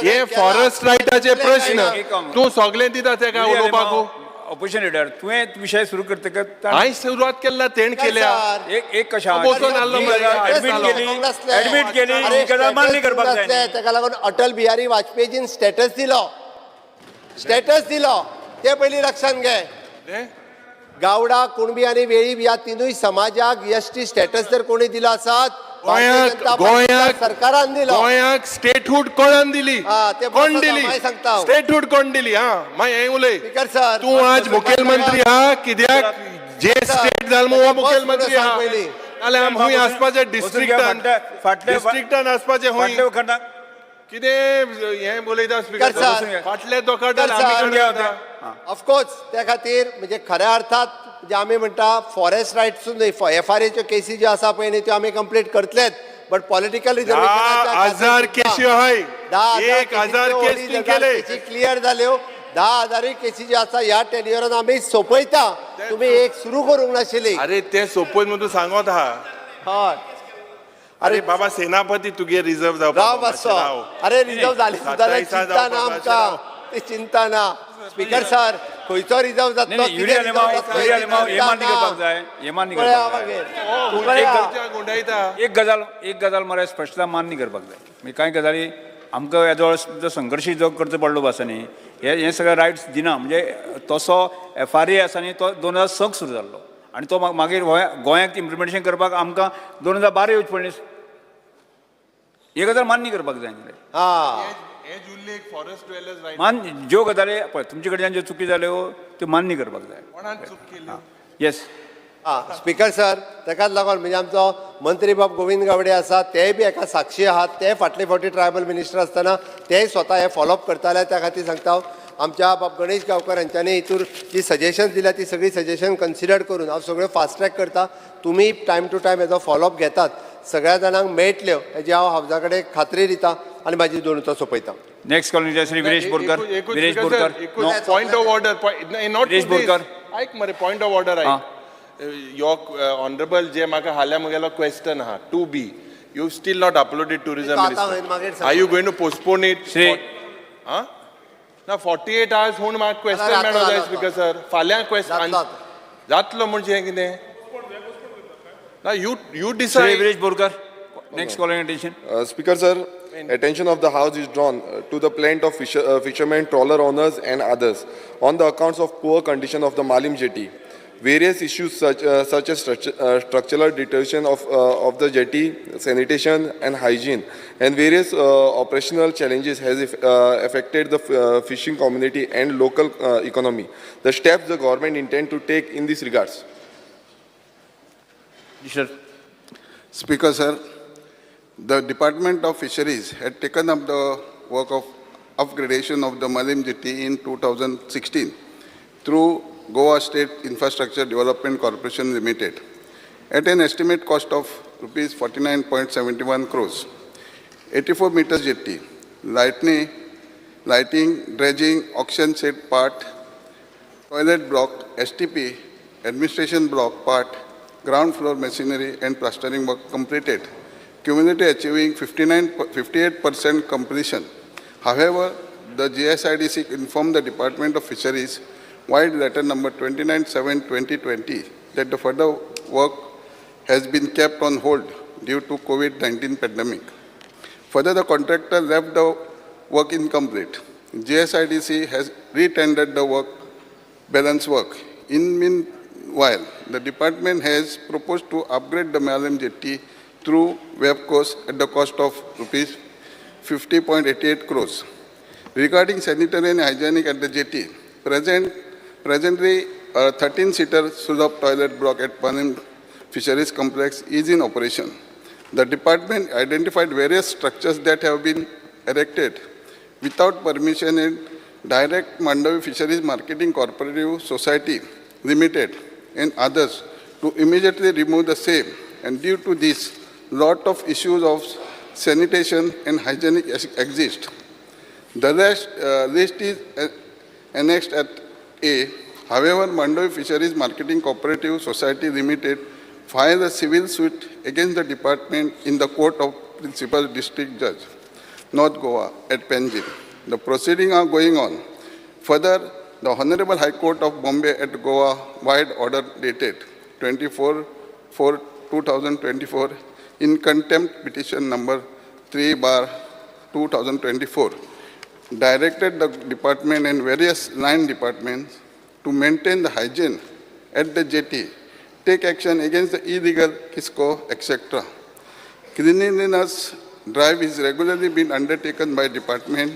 हे फॉरेस्ट रायटाचे प्रश्न तूं सगळें दिता तेका उलोवपाक. ऑपोजिशन लिडर, तुवें विशय सुरू करतकच हांवें सुरवात केल्ला तेण केल्या. एक एक कशें बसून आसलो मरे. एडमीट केली, एडमीट केली, ही गजाल मान्य करपाक जाय न्ही. ताका लागून अटल बिहारी वाजपेयीजीन स्टेटस दिलो, स्टेटस दिलो, ते पयलीं लक्षांत घे. गावडा, कुणबी आनी वेळीप ह्या तिनूय समाजाक एसटी स्टेटस जर कोणी दिलो आसात, गोंयाक गोंयाक सरकारान दिलो. गोंयाक स्टेटहूड कोणान दिली? ते कोण दिली सांगता स्टेटहूड? कोण दिली? हा, मागीर हें उलय. स्पीकर सर, तूं आज मुखेलमंत्री हा कित्याक? जे स्टेट जाल मु हो मुखेलमंत्री हा. नाल्यार आमी हुंय आसपाचें डिस्ट्रिक्टान, डिस्ट्रिक्टान आसपाचें हुंय. कितें हें उलयता स्पीकर सर? फाटले दोकाटान आमी. ऑफकोर्स त्या खातीर म्हणजे खऱ्या अर्थात जे आमी म्हणटा फॉरेस्ट रायट्स न्हय, एफआरएच्यो केसी ज्यो आसा पळय न्ही, त्यो आमी कंप्लीट करतलेच, बट पॉलिटिकल रिजर्वेशन 10,000 केसी आहाय, 1000 केस केले, क्लियर जाल्यो. 10,000 केसी ज्यो आसा ह्या टेन्युअरान आमी सोंपयता. तुमी एक सुरू करूंक नाशिल्ली. अरे ते सोंपय म्हणून तूं सांगत आहा. हय. अरे बाबा सेनापती तुगे रिजर्व जावपा. राव मातसो. अरे रिजर्व जाली सुद्दां चिंता ना आमकां, ती चिंता ना. स्पीकर सर, खंयचो रिजर्व जातलो? एक गजाल, एक गजाल मरे स्पश्टता मान्य करपाक जाय. म्हणजे कांय गजाली आमकां येदोळ जो संघर्श जो करचो पडलो आसा न्ही, हे सगळे रायट्स दिना. म्हणजे तसो एफआरए आसा न्ही, तो 2006 सुरू जाल्लो आनी तो मागीर गोंयांक इम्प्लिमेंटेशन करपाक आमकां 2012 येवची पडली. ही गजाल मान्य करपाक जाय न्ही. मान्य ज्यो गजाली पळय तुमचे कडच्यान ज्यो चुकी जाल्यो त्यो मान्य करपाक जाय. येस. स्पीकर सर, ताकाच लागून म्हणजे आमचो मंत्री बाब गोविंद गावडे आसा, तेय बी एका साक्षी आहात. ते फाटले फावटी ट्रायबल मिनिस्टर आसतना तेय स्वता हे फॉलोअप करताले. त्या खातीर सांगता, आमच्या बाब गणेश गांवकर हांच्यांनी हितूर जी सजेशन दिल्या ती सगळी सजेशन कन्सिडर करून हांव सगळ्यो फास्ट ट्रॅक करता. तुमी टायम टू टायम हेजो फॉलोअप घेतात, सगळ्या जाणांक मेळटल्यो हेजी हांव हावजा कडेन खात्री दिता आनी म्हाजी दोन उतरां सोंपयता. Next calling Shri Viresh Borkar. Viresh Borkar, point of order. Not Viresh Borkar, आयक मरे, पॉयंट ऑफ ऑर्डर आयक. Your honourable, जे म्हाका हाल्या म्हगेलो क्वेश्चन आहा 2B, you still not uploaded tourism minister. Are you going to postpone it? ना 48 आवर्स हून म्हाका क्वेश्चन मेळो जाय स्पीकर सर. फाल्यां क्वेश्चन जातलो म्हणजे कितें ना, you you decide. Viresh Borkar, next calling attention. Speaker sir, attention of the house is drawn to the plaint of fishermen, trawler owners and others on the accounts of poor condition of the Malim jetty. Various issues such as structural deterioration of the jetty, sanitation and hygiene, and various operational challenges has affected the fishing community and local economy. The steps the government intend to take in this regards. Sir. Speaker sir, the Department of Fisheries had taken up the work of upgradation of the Malim jetty in 2016 through Goa State Infrastructure Development Corporation Limited at an estimate cost of rupees 49.71 crores. 84 meters jetty, lighting, dredging, auction set part, toilet block, STP, administration block part, ground floor machinery and plastering work completed, cumulatively achieving 58% completion. However, the GSIDC informed the Department of Fisheries vide letter number 29/7/2020 that the further work has been kept on hold due to COVID-19 pandemic. Further, the contractor left the work incomplete. GSIDC has re-tendered the work, balance work. In meanwhile, the department has proposed to upgrade the Malim jetty through WebCOS at the cost of rupees 50.88 crores. Regarding sanitary and hygienic at the jetty, presently a 13-seater Sulabh toilet block at Panem Fisheries Complex is in operation. The department identified various structures that have been erected without permission and direct Mandavi Fisheries Marketing Cooperative Society Limited and others to immediately remove the same. And due to this, lot of issues of sanitation and hygiene exist. The list is annexed at A. However, Mandavi Fisheries Marketing Cooperative Society Limited filed a civil suit against the department in the court of Principal District Judge, North Goa at Panjim. The proceedings are going on. Further, The Honorable High Court of Bombay at Goa wide order dated 24/4/2024 in contempt petition number 3/2024 directed the department and various line departments to maintain the hygiene at the jetty, take action against the illegal Kisco, etc. Cleanliness drive is regularly being undertaken by department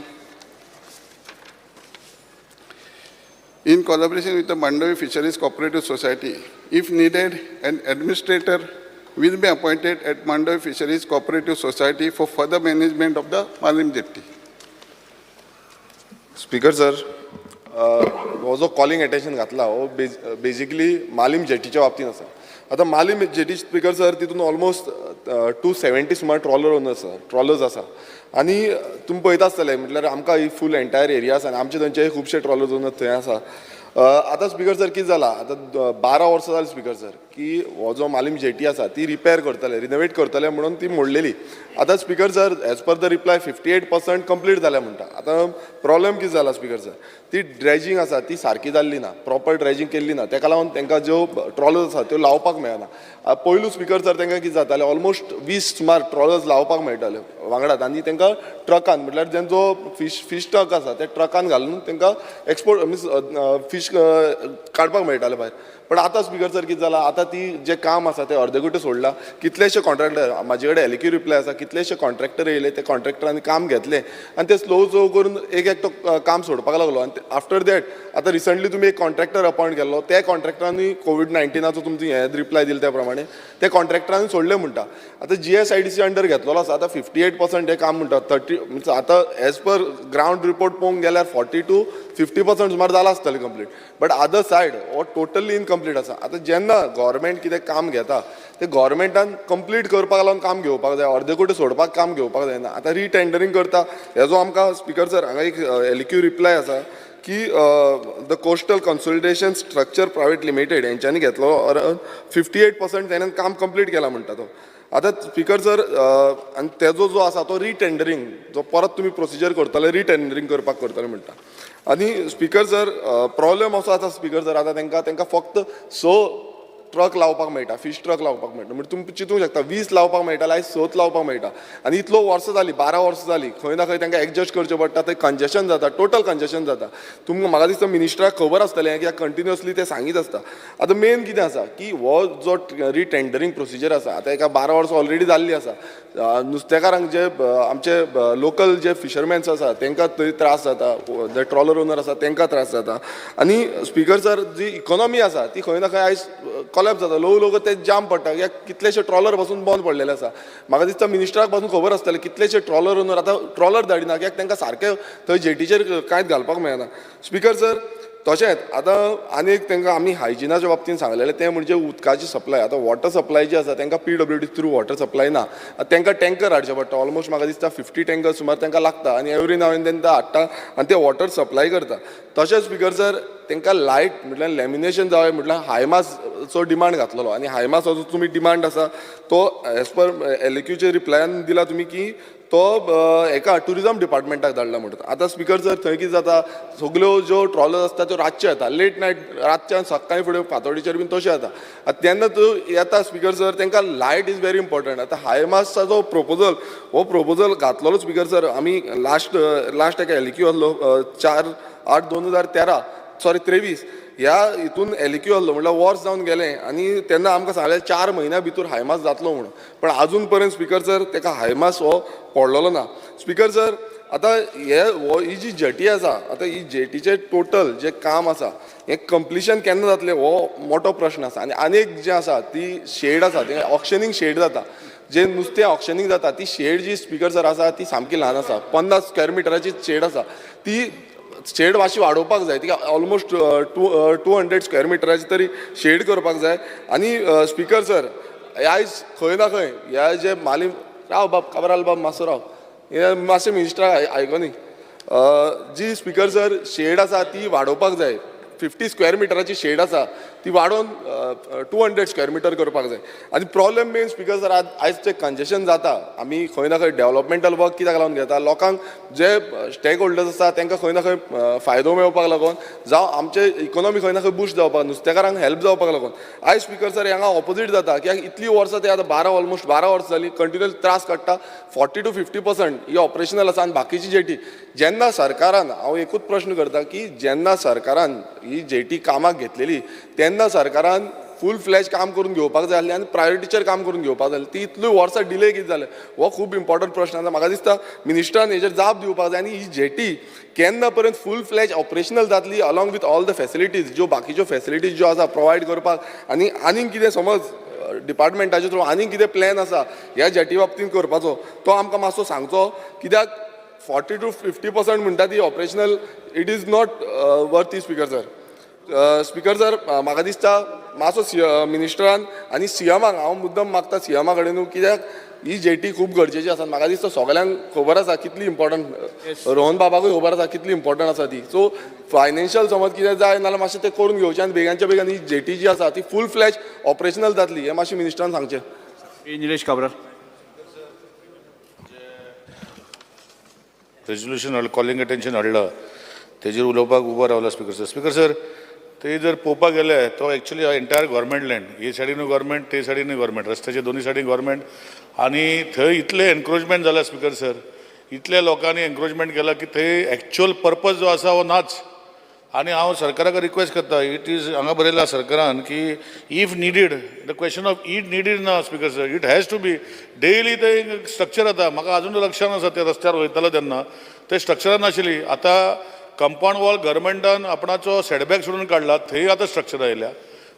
in collaboration with the Mandovi Fisheries Cooperative Society. If needed, an administrator will be appointed at Mandovi Fisheries Cooperative Society for further management of the Malim Jetty. Speaker sir, हो जो कॉलिंग अटेन्शन घातला हो बेजिकली मालीम जेटीच्या बाबतींत आसा. आतां मालीम जेटी, स्पीकर सर, तितून ऑलमोस्ट 270 सुमार ट्रॉलर ओनर्स आसा, ट्रॉलर्स आसा. आनी तुमी पळयता आसतले, म्हटल्यार आमकां ही फूल एंटायर एरिया आसा आनी आमचे थंयचे खुबशे ट्रॉलर्स ओनर थंय आसा. आतां स्पीकर सर, कितें जालां, आतां 12 वर्सां जालीं स्पीकर सर की हो जो मालीम जेटी आसा ती रिपेर करतले, रिनोवेट करतले म्हणून ती मोडलेली. आतां speaker sir, as per the reply 58% complete जाल्या म्हणटा. आतां प्रॉब्लेम कितें जाला स्पीकर सर, ती ड्रेजींग आसा ती सारकी जाल्ली ना, प्रॉपर ड्रेजींग केल्ली ना. तेका लागून तांकां ज्यो ट्रॉलर्स आसा त्यो लावपाक मेळना. पयलू स्पीकर सर, तांकां कितें जातालें, ऑलमोस्ट 20 सुमार ट्रॉलर्स लावपाक मेळटाले वांगडात आनी तांकां ट्रकान, म्हटल्यार जेंचो फीश ट्रक आसा त्या ट्रकान घालून तांकां एक्सपोर्ट मिन्स फीश काडपाक मेळटाले भायर. पण आतां स्पीकर सर, कितें जालां, आतां ती जें काम आसा तें अर्दकुटें सोडलां. कितलेशे कॉन्ट्रॅक्टर, म्हाजे कडेन एलक्यू रिप्लाय आसा, कितलेशे कॉन्ट्रॅक्टर येयले, ते कॉन्ट्रॅक्टरांनी काम घेतलें आनी ते स्लो स्लो करून एक एकटो काम सोडपाक लागलो. आनी आफ्टर that आतां रिसंटली तुमी एक कॉन्ट्रॅक्टर अपॉयंट केल्लो, त्या कॉन्ट्रॅक्टरांनी कोवीड 19चो तुमची हें रिप्लाय दिले त्या प्रमाणे ते कॉन्ट्रॅक्टरांनी सोडले म्हणटा. आतां जीएसआयडीसी अंडर घेतलेलो आसा. आतां 58% हें काम म्हणटा, 30 मिन्स आतां एज पर ग्रावंड रिपोर्ट पळोवंक गेल्यार 40 टू 50% सुमार जालां आसतलें कंप्लीट, बट अदर सायड हो टोटली इनकम्प्लीट आसा. आतां जेन्ना गव्हर्मेंट कितें काम घेता तें गव्हर्मेंटान कंप्लीट करपाक लागून काम घेवपाक जाय, अर्दकुटें सोडपाक काम घेवपाक जायना. आतां रिटेंडरींग करता हेजो आमकां स्पीकर सर हांगा एक एलक्यू रिप्लाय आसा की the Coastal Consolidation Structure Private Limited हेंच्यांनी घेतलो, 58% तेणेन काम कंप्लीट केलां म्हणटा तो. आतां स्पीकर सर, आनी तेजो जो आसा तो रिटेंडरींग जो परत तुमी प्रोसिजर करतले, रिटेंडरींग करपाक करतले म्हणटा. आनी स्पीकर सर, प्रॉब्लेम असो आसा स्पीकर सर, आतां तांकां फक्त स ट्रक लावपाक मेळटा, फीश ट्रक लावपाक मेळटा. म्हणजे तुमी चिंतूंक शकता, 20 लावपाक मेळटाले, आयज सच लावपाक मेळटा. आनी इतलो वर्सां जालीं, 12 वर्सां जालीं, खंय ना खंय तांकां एडजस्ट करचें पडटा. थंय कंजेशन जाता, टोटल कंजेशन जाता. तुमकां म्हाका दिसता मिनिस्टराक खबर आसतलें कित्याक कंटिन्युअसली ते सांगीत आसता. आतां मेन कितें आसा की हो जो रिटेंडरींग प्रोसिजर आसा, आतां एका 12 वर्सां ऑलरेडी जाल्ली आसा. नुस्तेकारांक जे आमचे लोकल जे फिशरमॅन्स आसा तांकां थंय त्रास जाता, जे ट्रॉलर ओनर आसा तांकां त्रास जाता. आनी स्पीकर सर, जी इकॉनॉमी आसा ती खंय ना खंय आयज कॉलेप्स जाता. ल्हवू ल्हवू ते जाम पडटा कित्याक कितलेशे ट्रॉलर पासून बंद पडलेले आसा. म्हाका दिसता मिनिस्टराक पासून खबर आसतलें, कितलेशे ट्रॉलर ओनर आतां ट्रॉलर धाडिना कित्याक तांकां सारकें थंय जेटीचेर कांयच घालपाक मेळना. स्पीकर सर, तशेंच आतां आनी एक तांकां आमी हायजिनाच्या बाबतींत सांगलेलें तें म्हणजे उदकाची सप्लाय. आतां वॉटर सप्लाय जी आसा तांकां पीडब्ल्यूडी थ्रू वॉटर सप्लाय ना. आतां तांकां टँकर हाडचे पडटा. ऑलमोस्ट म्हाका दिसता 50 टँकर सुमार तांकां लागता आनी एवरी नाव एंड then ते हाडटा आनी ते वॉटर सप्लाय करता. तशेंच स्पीकर सर, तांकां लायट म्हटल्यार लेमिनेशन जाय, म्हटल्यार हायमासचो डिमांड घातलेलो. आनी हायमासाचो तुमी डिमांड आसा तो एज पर एलक्यूच्या रिप्लायान दिला तुमी की तो हेका टुरिजम डिपार्टमेंटाक धाडला म्हणटा. आतां स्पीकर सर, थंय कितें जाता, सगल्यो ज्यो ट्रॉलर्स आसता त्यो रातच्यो येता, लेट नायट, रातच्यान सकाळी फुडें फांतोडेचेर बीन तश्यो येता. आतां तेन्ना त्यो येता स्पीकर सर, तांकां लायट is very important. आतां हायमासाचो जो प्रोपोजल, हो प्रोपोजल घातलेलो स्पीकर सर, आमी लास्ट लास्ट एका एलक्यू आहलो, 4/8/2013, सॉरी, 23 ह्या हितून एलक्यू आहलो, म्हणल्यार वर्स जावन गेलें. आनी तेन्ना आमकां सांगलें 4 म्हयन्या भितर हायमास जातलो म्हणून, पण आजून पर्यंत स्पीकर सर तेका हायमास हो पडलेलो ना. स्पीकर सर, आतां हे हो ही जी जेटी आसा, आतां ही जेटीचें टोटल जें काम आसा हें कंप्लिशन केन्ना जातलें हो मोटो प्रश्न आसा. आनी आनीक जें आसा ती शेड आसा, तें ऑक्शनींग शेड जाता, जे नुस्तें ऑक्शनींग जाता ती शेड जी स्पीकर सर आसा ती सामकी ल्हान आसा. 50 स्क्वेर मिटराची शेड आसा. ती शेड मातशी वाडोवपाक जाय. तिका ऑलमोस्ट 200 स्क्वेर मिटराची तरी शेड करपाक जाय. आनी स्पीकर सर, आयज खंय ना खंय ह्या जे माली, राव बाब काबराल बाब, मातसो राव, हे मातशें मिनिस्टराक आयकोनी. जी स्पीकर सर शेड आसा ती वाडोवपाक जाय. 50 स्क्वेअर मिटराची शेड आसा ती वाडोवन 200 स्क्वेअर मिटर करपाक जाय. आनी प्रॉब्लेम मेन स्पीकर सर, आयज ते कंजेशन जाता, आमी खंय ना खंय डेवलपमेंटल वर्क कित्याक लागून घेता, लोकांक जे स्टेक होल्डर्स आसा तांकां खंय ना खंय फायदो मेळपाक लागून, जावं आमचे इकोनॉमी खंय ना खंय बुस्ट जावपाक, नुस्तेकारांक हेल्प जावपाक लागून. आयज स्पीकर सर हांगा ऑपोजीट जाता, कित्याक इतलीं वर्सां ते आतां ऑलमोस्ट 12 वर्सां जालीं कंटिन्युअस त्रास काडटा. 40 to 50% ही ऑपरेशनल आसा आनी बाकीची जेटी जेन्ना सरकारान, हांव एकूच प्रश्न करता की जेन्ना सरकारान ही जेटी कामाक घेतलेली तेन्ना सरकारान फूल फ्लॅज काम करून घेवपाक जाय आसलें आनी प्रायोरिटीचेर काम करून घेवपाक जाय आसलें. ती इतली वर्सां डिले कितें जालें, हो खूब इम्पॉर्टंट प्रश्न आसा. म्हाका दिसता मिनिस्टरान हेजेर जाप दिवपाक जाय आनी ही जेटी केन्ना पर्यंत फूल फ्लॅज ऑपरेशनल जातली along with all the facilities, ज्यो बाकीच्यो फॅसिलिटीज ज्यो आसा प्रोवायड करपाक, आनी आनीक कितें समज डिपार्टमेंटाचे थ्रू आनीक कितें प्लॅन आसा ह्या जेटी बाबतींत करपाचो, तो आमकां मातसो सांगचो. कित्याक 40 to 50% म्हणटा ती operational, it is not worthy speaker sir. Speaker sir, म्हाका दिसता मातसो मिनिस्टरान आनी सीएमाक हांव मुद्दम मागता सीएमा कडेन, कित्याक ही जेटी खूब गरजेची आसा. म्हाका दिसता सगल्यांक खबर आसा कितली इम्पॉर्टंट, रोहन बाबाकूय खबर आसा कितली इम्पॉर्टंट आसा ती. सो फायनान्शियल समज कितें जाय नाल्यार मातशें तें करून घेवचें आनी बेगानच्या बेगान ही जेटी जी आसा ती फूल फ्लॅज ऑपरेशनल जातली हें मातशें मिनिस्टरान सांगचें. निलेश काब्राल. रेजोल्युशन हाडलं, कॉलिंग अटेन्शन हाडलं, तेजेर उलोवपाक उबो रावला स्पीकर सर. स्पीकर सर, ते जर पळोवपाक गेले तो एक्चुअली एंटायर गव्हर्मेंट लँड, हे सायडीनूय गव्हर्मेंट, ते सायडीनूय गव्हर्मेंट, रस्त्याचे दोनूय सायडीन गव्हर्मेंट. आनी थंय इतलें एनक्रोचमेंट जालां स्पीकर सर, इतल्या लोकांनी एनक्रोचमेंट केलां की थंय एक्चुअल पर्पज जो आसा हो नाच. आनी हांव सरकाराक रिक्वेस्ट करता, it is हांगा बरयलां सरकारान की if needed, the question of it needed ना speaker sir, it has to be daily. ते स्ट्रक्चर आतां म्हाका आजून लक्षान आसा, ते रस्त्यार वयतालो तेन्ना ते स्ट्रक्चरां नाशिल्ली. आतां कंपावंड वॉल गव्हर्मेंटान आपणाचो सेटबॅक सोडून काडला, थंय आतां स्ट्रक्चर आयल्या.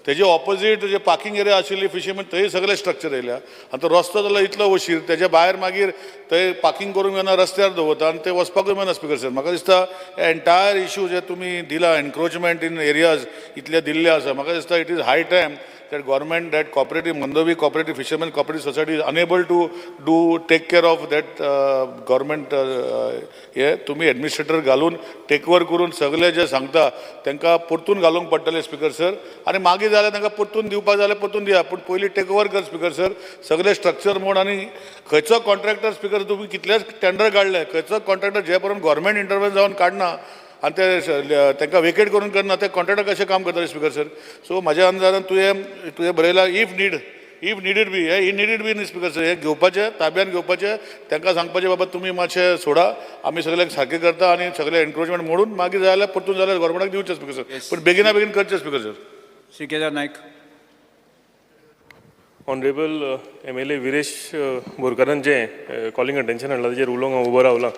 तेजे ऑपोजीट जे पार्किंग एरिया आशिल्ली फिशरमॅन, थंय सगळे स्ट्रक्चर येयल्या. आनी तो रस्तो जालो इतलो अशीर, तेज्या भायर मागीर थंय पार्किंग करूंक मेळना, रस्त्यार दवरता आनी ते वचपाकूय मेळना स्पीकर सर. म्हाका दिसता एंटायर इशू जे तुमी दिला, एनक्रोचमेंट इन एरियाज इतले दिल्ले आसा, म्हाका दिसता it is high time that government, that cooperative Mandovi cooperative fishermen cooperative society is unable to do take care of that government. हे तुमी एडमिनिस्ट्रेटर घालून टेक ओवर करून सगळे जे सांगता तांकां परतून घालूंक पडटलें स्पीकर सर. आनी मागीर जाल्यार तांकां परतून दिवपाक जाल्यार परतून दिया, पूण पयलीं टेक ओवर कर स्पीकर सर, सगळे स्ट्रक्चर म्हूण. आनी खंयचो कॉन्ट्रॅक्टर स्पीकर, तुमी कितलेच टेंडर काडले, खंयचो कॉन्ट्रॅक्टर जे पर्यंत गव्हर्मेंट इंटरवेन जावन काडना आनी ते तांकां वेकेट करून करना, ते कॉन्ट्रॅक्टर कशें काम करतले स्पीकर सर. सो म्हाज्या अंदाजान तुवें बरयलां if needed B, हे if needed बी न्ही स्पीकर सर, हे घेवपाचें, ताब्यान घेवपाचें, तांकां सांगपाचें बाबा तुमी मातशें सोडा, आमी सगळ्यांक सारकें करता आनी सगळें एनक्रोचमेंट मोडून मागीर जाय जाल्यार परतून जाल्यार गव्हर्मेंटाक दिवचें स्पीकर सर, पूण बेगिना बेगीन करचें speaker sir. Shri Kedar Naik. Honourable MLA Viresh बोरकारान जें कॉलिंग अटेन्शन हाडलां तेजेर उलोवंक हांव उबो रावलां.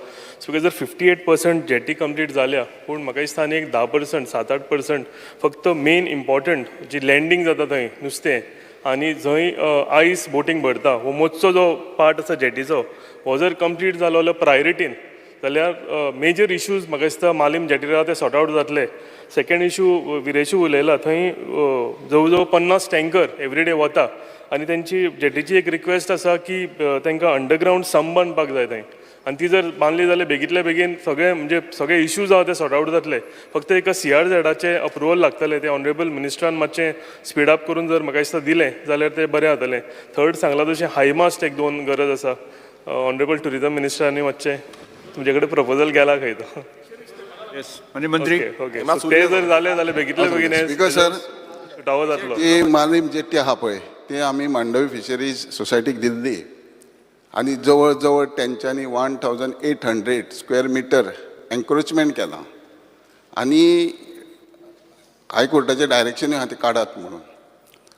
स्पीकर सर, 58% jetty complete जाल्या, पूण म्हाका दिसता आनी एक 10%, 7-8% फक्त मेन इम्पॉर्टंट जी लँडींग जाता थंय नुस्तें आनी जंय आयस बोटींग भरता हो मोजचो जो पार्ट आसा जेटीचो, हो जर कंप्लीट जालो जाल्यार प्रायोरिटीन जाल्यार मेजर इश्यूज म्हाका दिसता मालीम जेटीर आहा ते सॉर्ट आवट जातले. सेकंड इशू विरेशू उलयला, थंय जवळ जवळ 50 टँकर एवरीडे वता आनी तेंची जेटीची एक रिक्वेस्ट आसा की तांकां अंडरग्रावंड सम बांदपाक जाय थंय, आनी ती जर बांदली जाल्यार बेगींतल्या बेगीन सगळे म्हणजे सगळे इश्यूज आहा ते सॉर्ट आवट जातले. फक्त एका CRZाचें अप्रुवल लागतलें, तें ऑनरेबल मिनिस्टरान मातशें स्पीड अप करून जर म्हाका दिसता दिलें जाल्यार तें बरें जातलें. थर्ड सांगलां तशें हायमास्ट एक दोन गरज आसा, ऑनरेबल ट्युरिजम मिनिस्टरांनी मातशें तुमचे कडेन प्रपोजल गेला खंय तो. आनी मंत्री ओके, ते जर जालें जाल्यार बेगींतल्या बेगीन स्पीकर सर, सुटावो जातलो. ती मालीम जेट्टी आहा पळय, ती आमी मांडवी फिशरीज सोसायटीक दिल्ली आनी जवळ जवळ तेंच्यांनी 1800 स्क्वेअर मिटर एन्क्रोचमेंट केलां आनी हायकोर्टाचें डायरेक्शनूय आहा तें काडात म्हणून.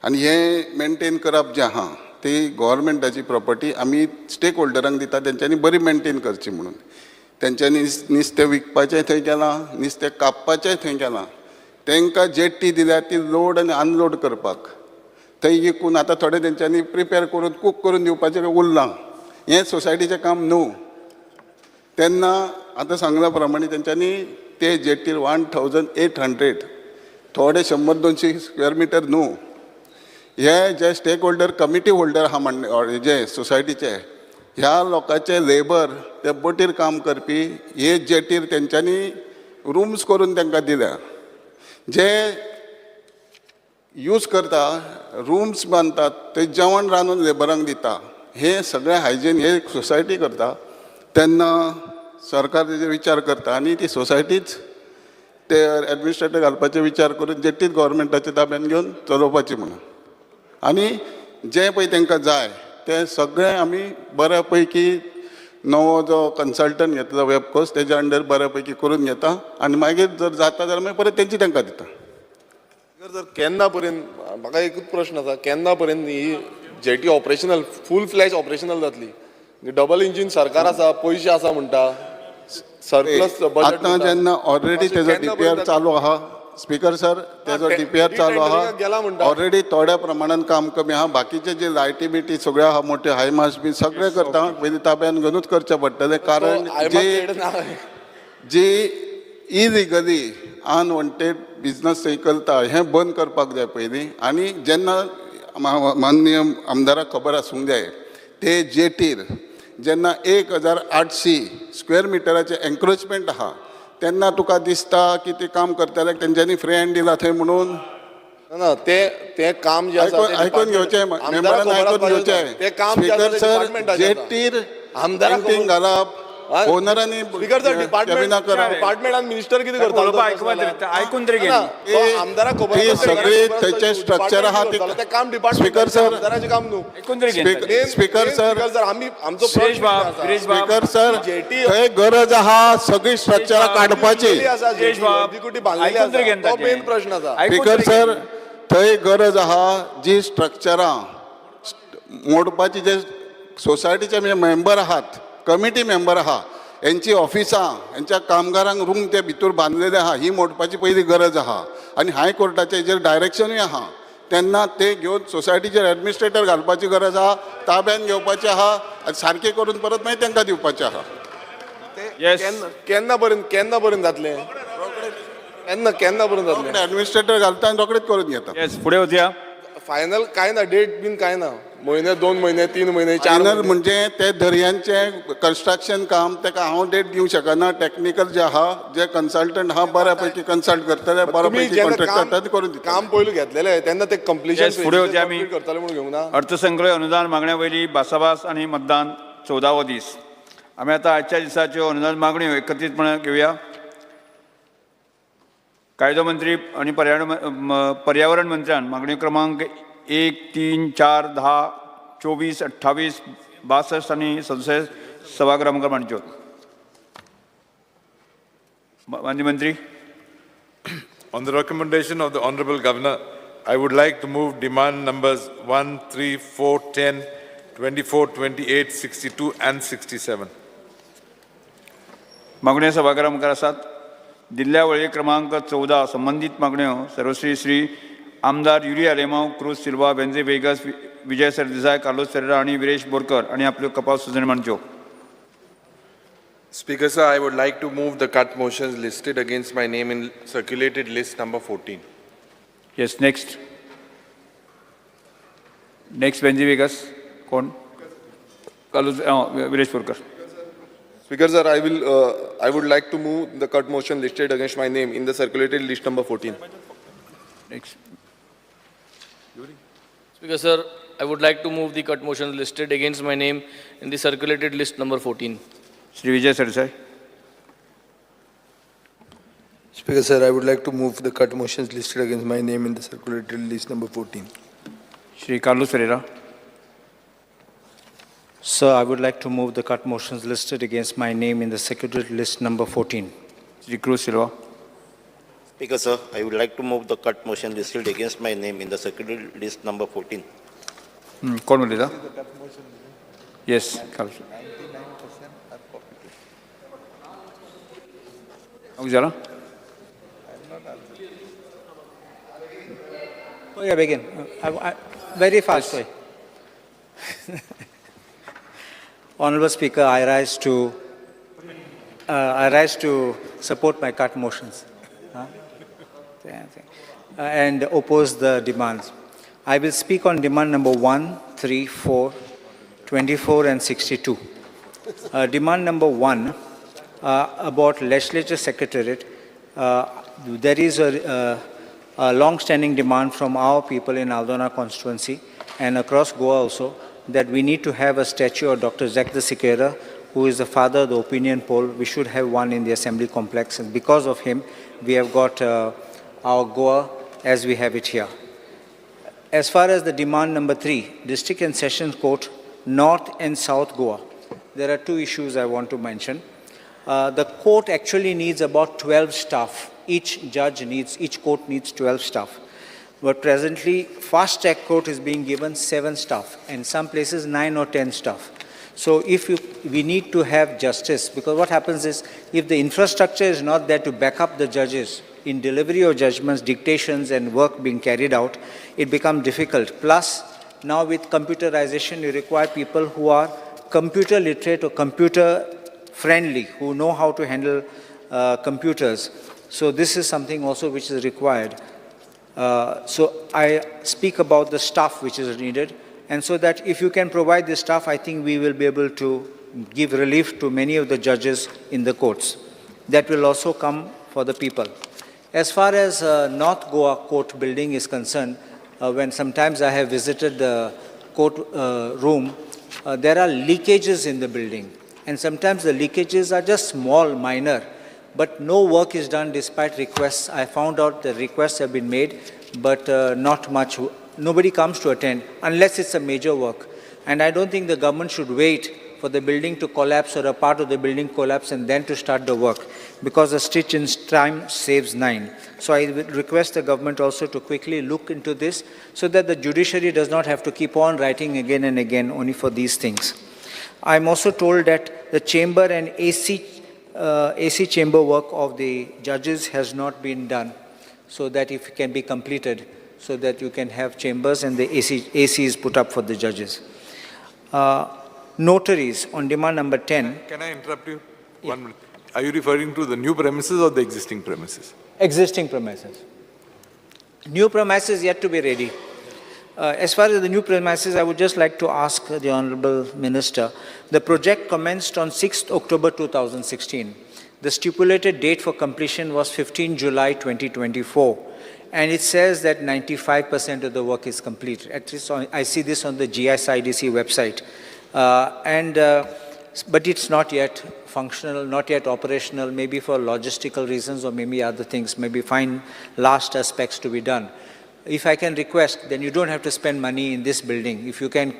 आनी हें मेनटेन करप जें आहा ती गोवोरमेंटाची प्रॉपर्टी आमी स्टेक होल्डरांक दिता, तेंच्यांनी बरी मेनटेन करची म्हणून. तेंच्यांनी नुस्तें विकपाचें थंय केलां, नुस्तें कापपाचें थंय केलां. तांकां जेट्टी दिल्या ती लोड आनी अनलोड करपाक, थंय विकून आतां थोडे तेंच्यांनी प्रिपेर करून कूक करून दिवपाचें उरलां. हें सोसायटीचें काम न्हू. तेन्ना आतां सांगल्या प्रमाणे तेंच्यांनी ते जेट्टीर 1800 थोडे 100-200 स्क्वेअर मिटर न्हू, हे जे स्टेक होल्डर कमिटी होल्डर आहा मांडणे जे सोसायटीचे, ह्या लोकांचे लेबर ते बोटीर काम करपी हे जेटीर तेंच्यांनी रुम्स करून तांकां दिल्या. जे यूज करता, रुम्स बांदतात, ते जेवण रांदून लेबरांक दिता, हे सगळें हायजीन हे सोसायटी करता. तेन्ना सरकार तेजेर विचार करता आनी ती सोसायटीच ते एडमिनिस्ट्रेटर घालपाचे विचार करून जेटीच गव्हर्मेंटाच्या ताब्यान घेवन चलोवपाची म्हणून. आनी जें पळय तांकां जाय तें सगळें आमी बऱ्या पैकी नवो जो कन्सल्टंट घेतला वेबकोस तेज्या अंडर बऱ्या पैकी करून घेता आनी मागीर जर जाता जाल्यार मागीर परत तेंची तांकां दिता. जर केन्ना पर्यंत, म्हाका एकूच प्रश्न आसा, केन्ना पर्यंत ही jetty operational, full fledge operational जातली? डबल इंजीन सरकार आसा, पयशे आसा म्हणटा, सरप्लस बजेट. आतां जेन्ना ऑलरेडी तेजो डीपीआर चालू आहा स्पीकर सर, तेजो डीपीआर चालू आहा ऑलरेडी, थोड्या प्रमाणान काम कमी आहा. बाकीचे जे लायटी बिटी सगळे आहा, मोठे हायमास बी सगळे करता, पयलीं ताब्यान घेवनूच करचें पडटलें. कारण जे जी इलिगली अनवॉन्टेड बिजनस थंय करता हें बंद करपाक जाय पयलीं. आनी जेन्ना माननीय आमदाराक खबर आसूंक जाय, ते जेटीर जेन्ना 1800 स्क्वेअर मिटराचें एन्क्रोचमेंट आहा तेन्ना तुका दिसता की ते काम करतले तेंच्यांनी फ्री हँड दिला थंय म्हणून? ना, ते ते काम जे आसा आयकून घेवचें, मेंबरान आयकून घेवचें. ते काम स्पीकर सर, जेटीर पेंटींग घालप, ओनरांनी स्पीकर सर, डिपार्टमेंट डिपार्टमेंट आनी मिनिस्टर कितें करता? आयकून तरी आमदाराक खबर ती सगळी थंयचे स्ट्रक्चर आहा ते काम डिपार्टमेंट. स्पीकर सर, आमदाराचें काम न्हू. आयकून तरी. स्पीकर सर, आमी आमचो स्पीकर सर, थंय गरज आहा सगळी स्ट्रक्चरां काडपाची. मेन प्रश्न आसा स्पीकर सर, थंय गरज आहा जी स्ट्रक्चरां मोडपाची. जे सोसायटीचे मेंबर आहात, कमिटी मेंबर आहा, हेंची ऑफिसां, हेंच्या कामगारांक रूम ते भितर बांदलेले आहा, ही मोडपाची पयली गरज आहा. आनी हायकोर्टाचे हेजेर डायरेक्शनूय आहा, तेन्ना ते घेवन सोसायटीचेर एडमिनिस्ट्रेटर घालपाची गरज आहा, ताब्यान घेवपाचें आहा आनी सारकें करून परत मागीर तांकां दिवपाचें आहा. केन्ना पर्यंत, केन्ना पर्यंत जातलें? केन्ना केन्ना पर्यंत जातलें? एडमिनिस्ट्रेटर घालता आनी रोखडेच करून घेता. फुडें वचया. फायनल काय ना, डेट बीन काय ना, म्हयने, 2 म्हयने, 3 म्हयने, 4? फायनल म्हणजे ते दर्यांचें कन्स्ट्रक्शन काम ताका हांव डेट दिवंक शकना. टॅक्निकल जे आहा, जे कन्सल्टंट आहा, बऱ्या पैकी कन्सल्ट करतले, बऱ्यापैकी कॉन्ट्रॅक्टर ते करून दितले. काम पयलू घेतलेलें तेन्ना ते कंप्लिशन फुडें वचया आमी. करतले म्हणून घेवंक ना. अर्थसंकल्प अनुदान मागण्या वयली भासाभास आनी मतदान, 14वो दीस. आमी आतां आजच्या दिसाच्यो अनुदान मागण्यो एकत्रीतपणान घेवया. कायदो मंत्री आनी पर्यावरण मंत्र्यान मागण्यो क्रमांक 1, 3, 4, 10, 24, 28, 62 आनी 67 सभागृहा मुखार मांडच्यो. माननीय मंत्री. On the recommendation of the Honorable Governor, I would like to move demand numbers 1, 3, 4, 10, 24, 28, 62, and 67. मागण्यो सभाघरा मुखार आसात. दिल्ल्या वळेरी क्रमांक 14 संबंदीत मागण्यो सर्वश्री श्री आमदार Yuri Alemao, cruise Silva, वेन्झी vagus, Vijay Sardesai, Carlos Ferreira आनी विरेश बोरकर आनी आपल्यो कपास सुचोवण्यो मांडच्यो. Speaker, sir, I would like to move the cut motions listed against my name in circulated list number 14. Yes, next. Next Venzy Vegas. कोण? Carlos Viresh Borkar. Speaker sir, I would like to move the cut motion listed against my name in the circulated list number 14. Next. Speaker, sir, I would like to move the cut motions listed against my name in the circulated list number 14. Shri Vijay Sardesai. Speaker, sir, I would like to move the cut motions listed against my name in the circulated list number 14. Shri Carlos Ferreira. Sir, I would like to move the cut motions listed against my name in the circulated list number 14. Shri Cruz Silva. Speaker, sir, I would like to move the cut motion listed against my name in the circulated list number 14. कोण उलयता? Yes, Carlos. जाला. Oh, yeah, begin. Very fast. Sorry. Honorable Speaker, I rise to support my cut motions, huh? And oppose the demands. I will speak on demand number 1, 3, 4, 24, and 62. Demand number 1 about legislature secretariat. There is a A long-standing demand from our people in Aldona constituency and across Goa also, that we need to have a statue of Dr. Zac de Sequeira, who is the father of the opinion poll. We should have one in the assembly complex, and because of him, we have got our Goa as we have it here. As far as the demand number 3, District and Sessions Court, North and South Goa, there are 2 issues I want to mention. The court actually needs about 12 staff. Each judge needs, each court needs 12 staff. But presently, fast track court is being given 7 staff, and some places 9 or 10 staff. So if we need to have justice, because what happens is, if the infrastructure is not there to back up the judges in delivery of judgments, dictations and work being carried out, it becomes difficult. Plus, now with computerization, you require people who are computer literate or computer friendly, who know how to handle computers. So this is something also which is required. So I speak about the staff which is needed, and so that if you can provide the staff, I think we will be able to give relief to many of the judges in the courts. That will also come for the people. As far as North Goa court building is concerned, when sometimes I have visited the court room, there are leakages in the building. And sometimes the leakages are just small, minor, but no work is done despite requests. I found out the requests have been made, but not much. Nobody comes to attend unless it's a major work. And I don't think the government should wait for the building to collapse or a part of the building collapse and then to start the work, because a stitch in time saves 9. So I would request the government also to quickly look into this so that the judiciary does not have to keep on writing again and again only for these things. I'm also told that the chamber and AC chamber work of the judges has not been done, so that if it can be completed, so that you can have chambers and the AC is put up for the judges. Notaries on demand number 10. Can I interrupt you? Yeah. 1 minute. Are you referring to the new premises or the existing premises? Existing premises. New premises yet to be ready. As far as the new premises, I would just like to ask the Honorable Minister. The project commenced on 6th October 2016. The stipulated date for completion was 15 July 2024. And it says that 95% of the work is complete. At least I see this on the GSIDC website. But it's not yet functional, not yet operational, maybe for logistical reasons or maybe other things, maybe find last aspects to be done. If I can request, then you don't have to spend money in this building. If you can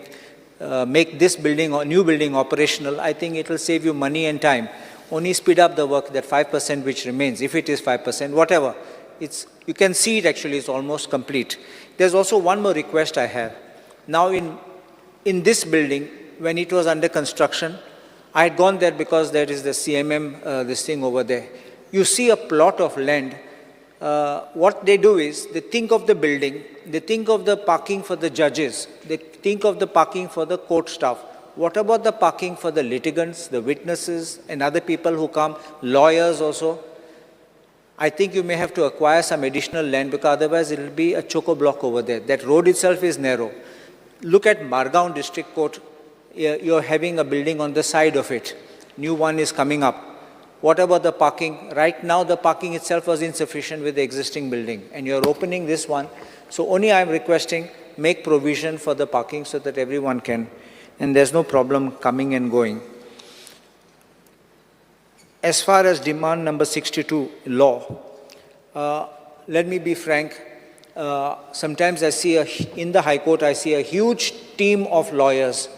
make this building or new building operational, I think it will save you money and time. Only speed up the work, that 5% which remains, if it is 5%, whatever. You can see it actually is almost complete. There's also one more request I have. Now in this building, when it was under construction, I had gone there because there is the CMM, this thing over there. You see a plot of land. What they do is, they think of the building, they think of the parking for the judges, they think of the parking for the court staff. What about the parking for the litigants, the witnesses, and other people who come, lawyers also? I think you may have to acquire some additional land, because otherwise it will be a choco block over there. That road itself is narrow. Look at Margaon District Court. You're having a building on the side of it. New one is coming up. What about the parking? Right now, the parking itself was insufficient with the existing building, and you're opening this one. So only I'm requesting, make provision for the parking so that everyone can, and there's no problem coming and going. As far as demand number 62, law, let me be frank. Sometimes I see, in the High Court, I see a huge team of lawyers,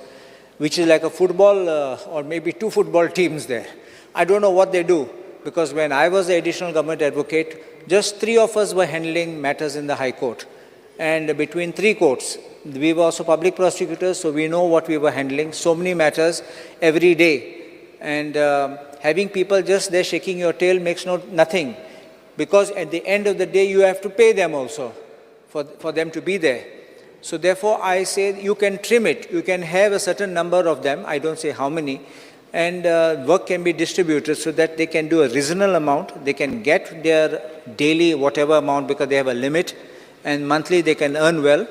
which is like a football or maybe 2 football teams there. I don't know what they do, because when I was the additional government advocate, just 3 of us were handling matters in the High Court. And between 3 courts, we were also public prosecutors, so we know what we were handling, so many matters every day. And having people just there shaking your tail makes nothing, because at the end of the day, you have to pay them also for them to be there. So therefore, I say you can trim it. You can have a certain number of them, I don't say how many, and work can be distributed so that they can do a reasonable amount. They can get their daily whatever amount, because they have a limit, and monthly they can earn well,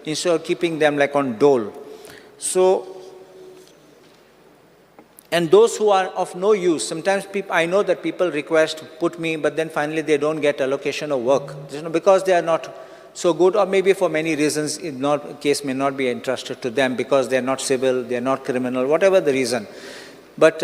instead of keeping them like on dole. So, And those who are of no use, sometimes I know that people request, put me, but then finally they don't get allocation of work. Because they are not so good, or maybe for many reasons, case may not be entrusted to them because they are not civil, they are not criminal, whatever the reason. But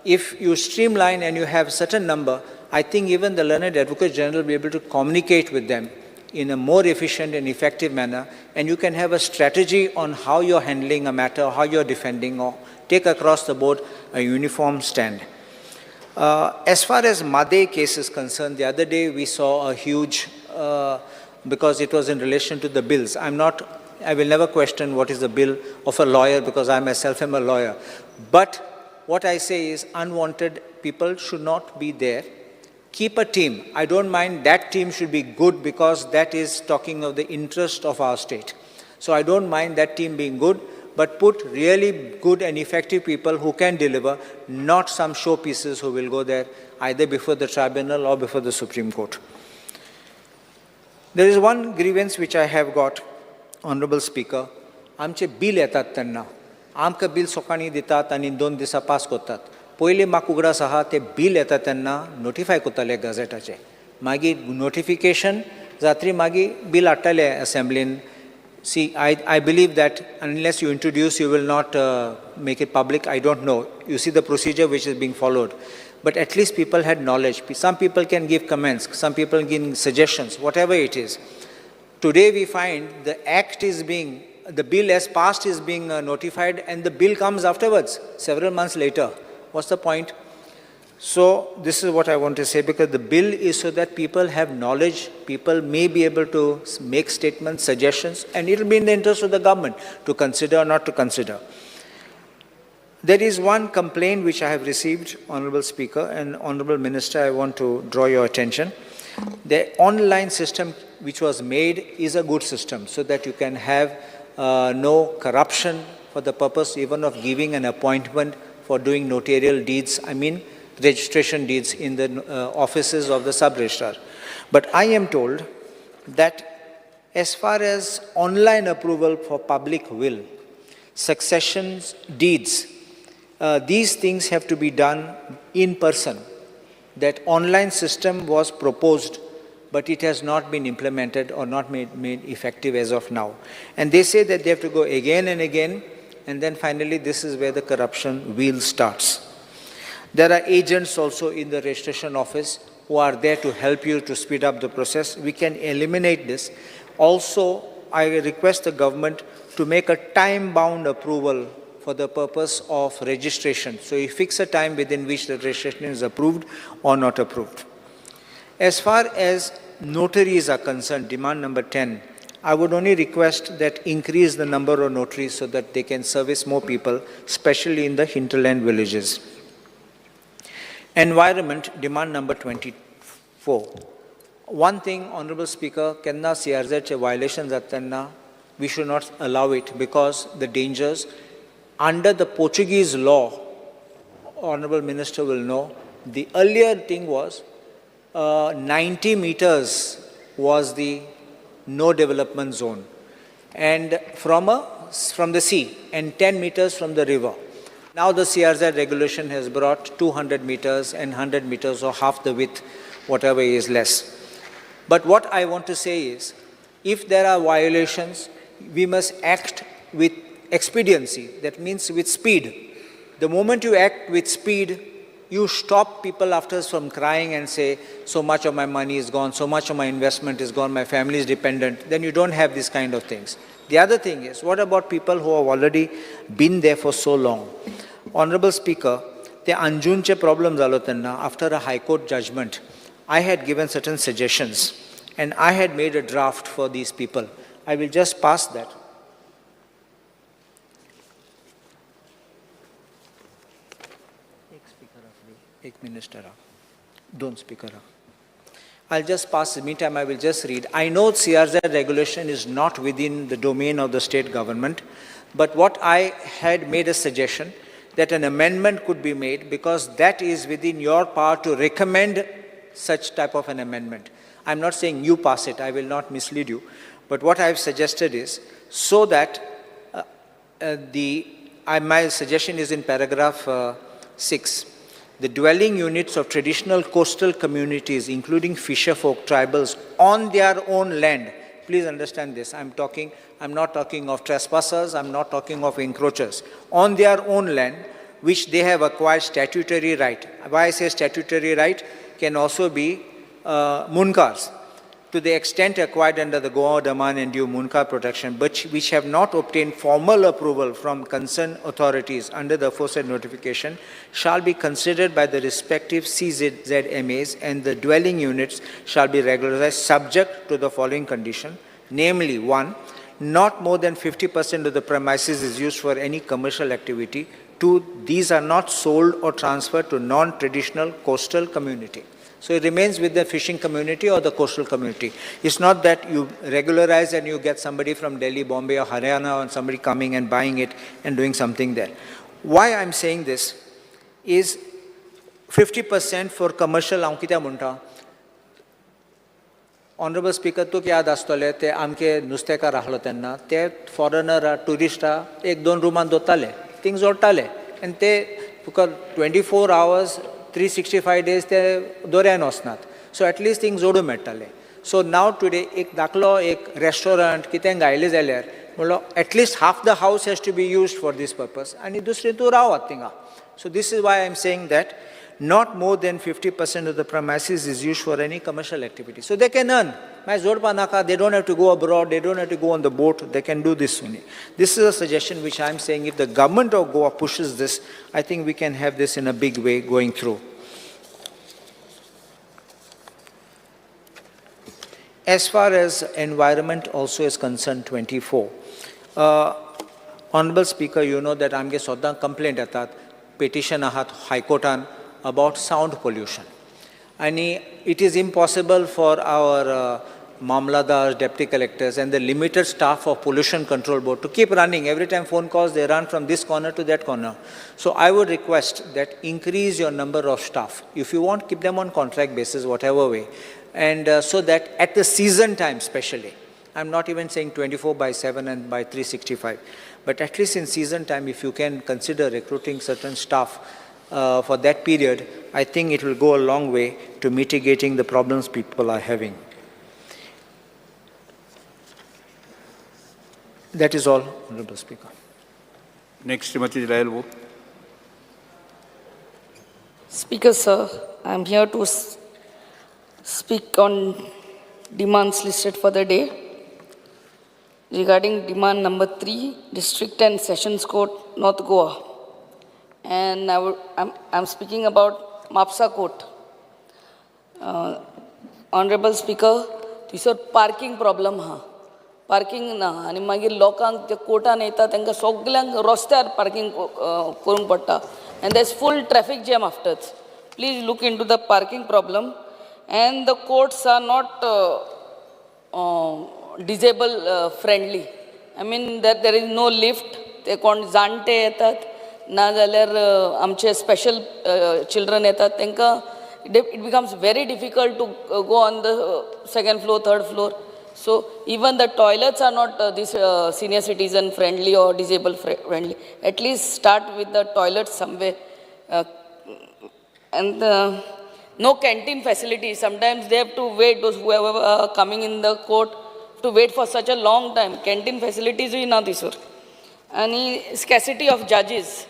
if you streamline and you have certain number, I think even the learned Advocate General will be able to communicate with them in a more efficient and effective manner, and you can have a strategy on how you're handling a matter, how you're defending, or take across the board a uniform stand. As far as Mhadei case is concerned, the other day we saw a huge, because it was in relation to the bills. I will never question what is the bill of a lawyer because I myself am a lawyer. But what I say is unwanted people should not be there. Keep a team. I don't mind that team should be good because that is talking of the interest of our state. So I don't mind that team being good, but put really good and effective people who can deliver, not some showpieces who will go there either before the tribunal or before the Supreme Court. There is one grievance which I have got, Honorable Speaker. आमचे बिल येतात तेन्ना आमकां बिल सकाळीं दितात आनी 2 दिसां पास करतात. पयलीं म्हाका उगडास आहा ते बिल येता तेन्ना नोटिफाय करताले गझेटाचे, मागीर नोटिफिकेशन जातरी मागीर बिल हाडटाले असेंब्लीन. See, I believe that unless you introduce, you will not make it public. I don't know. You see the procedure which is being followed. But at least people had knowledge. Some people can give comments, some people give suggestions, whatever it is. Today we find the act is being, the bill as passed is being notified and the bill comes afterwards, several months later. What's the point? So this is what I want to say, because the bill is so that people have knowledge, people may be able to make statements, suggestions, and it will be in the interest of the government to consider or not to consider. There is one complaint which I have received, Honorable Speaker and Honorable Minister, I want to draw your attention. The online system which was made is a good system so that you can have no corruption for the purpose even of giving an appointment for doing notarial deeds, I mean registration deeds in the offices of the sub-registrar. But I am told that as far as online approval for public will, successions, deeds, these things have to be done in person. That online system was proposed, but it has not been implemented or not made effective as of now. And they say that they have to go again and again, and then finally this is where the corruption wheel starts. There are agents also in the registration office who are there to help you to speed up the process. We can eliminate this. Also, I request the government to make a time-bound approval for the purpose of registration. So you fix a time within which the registration is approved or not approved. As far as notaries are concerned, demand number 10, I would only request that increase the number of notaries so that they can service more people, especially in the hinterland villages. Environment, demand number 24. One thing, Honorable Speaker, kenna CRZ che violations atanna, we should not allow it because the dangers under the Portuguese law, Honorable Minister will know, the earlier thing was 90 meters was the no development zone, and from the sea and 10 meters from the river. Now the CRZ regulation has brought 200 meters and 100 meters or half the width, whatever is less. But what I want to say is, if there are violations, we must act with expediency. That means with speed. The moment you act with speed, you stop people after from crying and say, so much of my money is gone, so much of my investment is gone, my family is dependent. Then you don't have these kind of things. The other thing is, what about people who have already been there for so long? Honorable Speaker, the Anjunche problem zalo tenna, after a High Court judgment, I had given certain suggestions and I had made a draft for these people. I will just pass that. Ek minister, don't speaker. I'll just pass. In the meantime, I will just read. I know CRZ regulation is not within the domain of the state government, but what I had made a suggestion that an amendment could be made because that is within your power to recommend such type of an amendment. I'm not saying you pass it. I will not mislead you. But what I've suggested is so that the My suggestion is in paragraph 6. The dwelling units of traditional coastal communities, including fisherfolk, tribals, on their own land. Please understand this. I'm not talking of trespassers, I'm not talking of encroachers. On their own land, which they have acquired statutory right. Why I say statutory right can also be munkars, to the extent acquired under the Goa, Daman and Diu Munkar protection, but which have not obtained formal approval from concerned authorities under the aforesaid notification, shall be considered by the respective CZMAs, and the dwelling units shall be regularized subject to the following condition, namely, 1, not more than 50% of the premises is used for any commercial activity. 2, these are not sold or transferred to non-traditional coastal community. So it remains with the fishing community or the coastal community. It's not that you regularize and you get somebody from Delhi, Bombay or Haryana and somebody coming and buying it and doing something there. Why I'm saying this is 50% for commercial हांव कित्याक म्हणटा? ऑनरेबल स्पीकर, तुका याद आसतलें, ते आमचे नुस्तेकार आहलो तेन्ना ते फॉरनर ट्युरिस्टा एक दोन रुमान दवरताले, थिंग जोडटाले आनी ते तुका 24 hours, 365 days ते दर्यान वचनात. सो एटलिस्ट थिंग जोडूं मेळटाले. सो नाव टुडे एक धाकलो एक रेस्टॉरंट कितें घायलें जाल्यार म्हणलो at least half the house has to be used for this purpose आनी दुसरें तूं रावात थिंगा. So this is why I am saying that not more than 50% of the premises is used for any commercial activity. So they can earn. मागीर जोडपा नाका, they don't have to go abroad, they don't have to go on the boat, they can do this only. This is a suggestion which I am saying, if the government of Goa pushes this, I think we can have this in a big way going through. As far as environment also is concerned, 24. Honorable Speaker, you know that आमगे सद्दां complaint येतात, petition आहात हायकोर्टान about sound pollution. And it is impossible for our mamladars, deputy collectors and the limited staff of Pollution Control Board to keep running. Every time phone calls, they run from this corner to that corner. So I would request that increase your number of staff. If you want, keep them on contract basis, whatever way. And so that at the season time especially, I'm not even saying 24 by 7 and by 365, but at least in season time, if you can consider recruiting certain staff for that period, I think it will go a long way to mitigating the problems people are having. That is all, Honorable Speaker. Next, Srimati Delilah Lobo. Speaker, sir, I am here to speak on demands listed for the day. Regarding demand number 3, District and Sessions Court, North Goa. And I'm speaking about Mapsa Court. Honorable Speaker, थंयसर पार्किंग प्रॉब्लम आहा. पार्किंग ना आनी मागीर लोकांक ते कोर्टान येता तांकां सगल्यांक रस्त्यार पार्किंग करूंक पडटा and there is full traffic jam afters. Please look into the parking problem, and the courts are not disable friendly. I mean that there is no lift. ते कोण जाणटे येतात ना जाल्यार आमचे स्पेशल चिल्ड्रन येतात, तांकां it becomes very difficult to go on the second floor, third floor. So even the toilets are not this senior citizen friendly or disable friendly. At least start with the toilets somewhere. And no canteen facility. Sometimes they have to wait, those whoever are coming in the court, to wait for such a long time. Canteen facilities ना थंयसर. आनी scarcity of judges.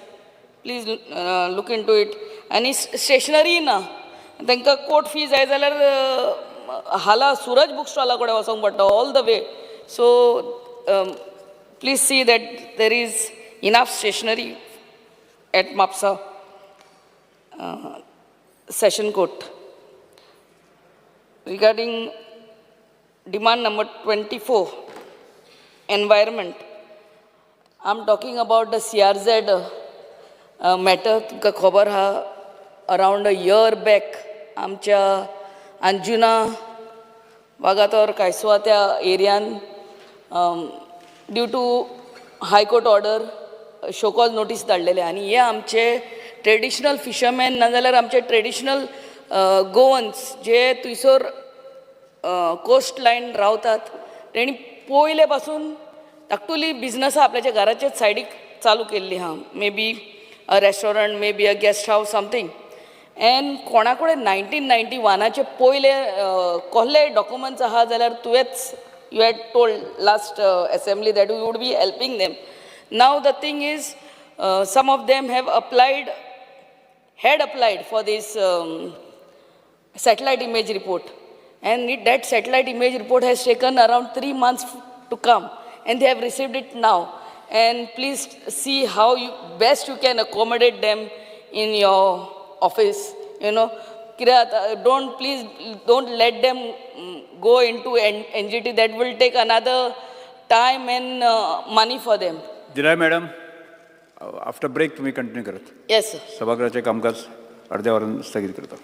Please look into it. आनी स्टेशनरी ना. तांकां कोर्ट फी जाय जाल्यार हाला सुरज बुक स्टॉला कडेन वचोंक पडटा all the way. So please see that there is enough stationery at Mapsa Session Court. Regarding demand number 24, environment, I'm talking about the CRZ matter. तुमकां खबर आहा, around a year back आमच्या अंजुना, वागातोर, कायसवा त्या एरियान due to High Court order show cause notice धाडलेले आनी हे आमचे ट्रेडिशनल फिशरमॅन नाजाल्यार आमचे ट्रेडिशनल गोवन्स जे थंयसर कोस्ट लायन रावतात, तेणी पयले पासून धाकटुली बिजनसां आपल्याच्या घराच्याच सायडीक चालू केल्ली आहा, maybe a restaurant, maybe a guest house, something. And कोणा कडेन 1991आचे पयले कसले डॉक्युमेंट्स आहा जाल्यार तुवेंच you had told last assembly that you would be helping them. Now the thing is, some of them have applied had applied for this satellite image report, and that satellite image report has taken around 3 months to come, and they have received it now. And please see how you best you can accommodate them in your office. कित्याक आतां don't, please don't let them go into NGT. That will take another time and money for them. दिराय madam, after break तुम्ही कंटिन्यू करात. Yes, sir. सभागृहाचे कामकाज अर्ध्या वरान स्थगीत करता.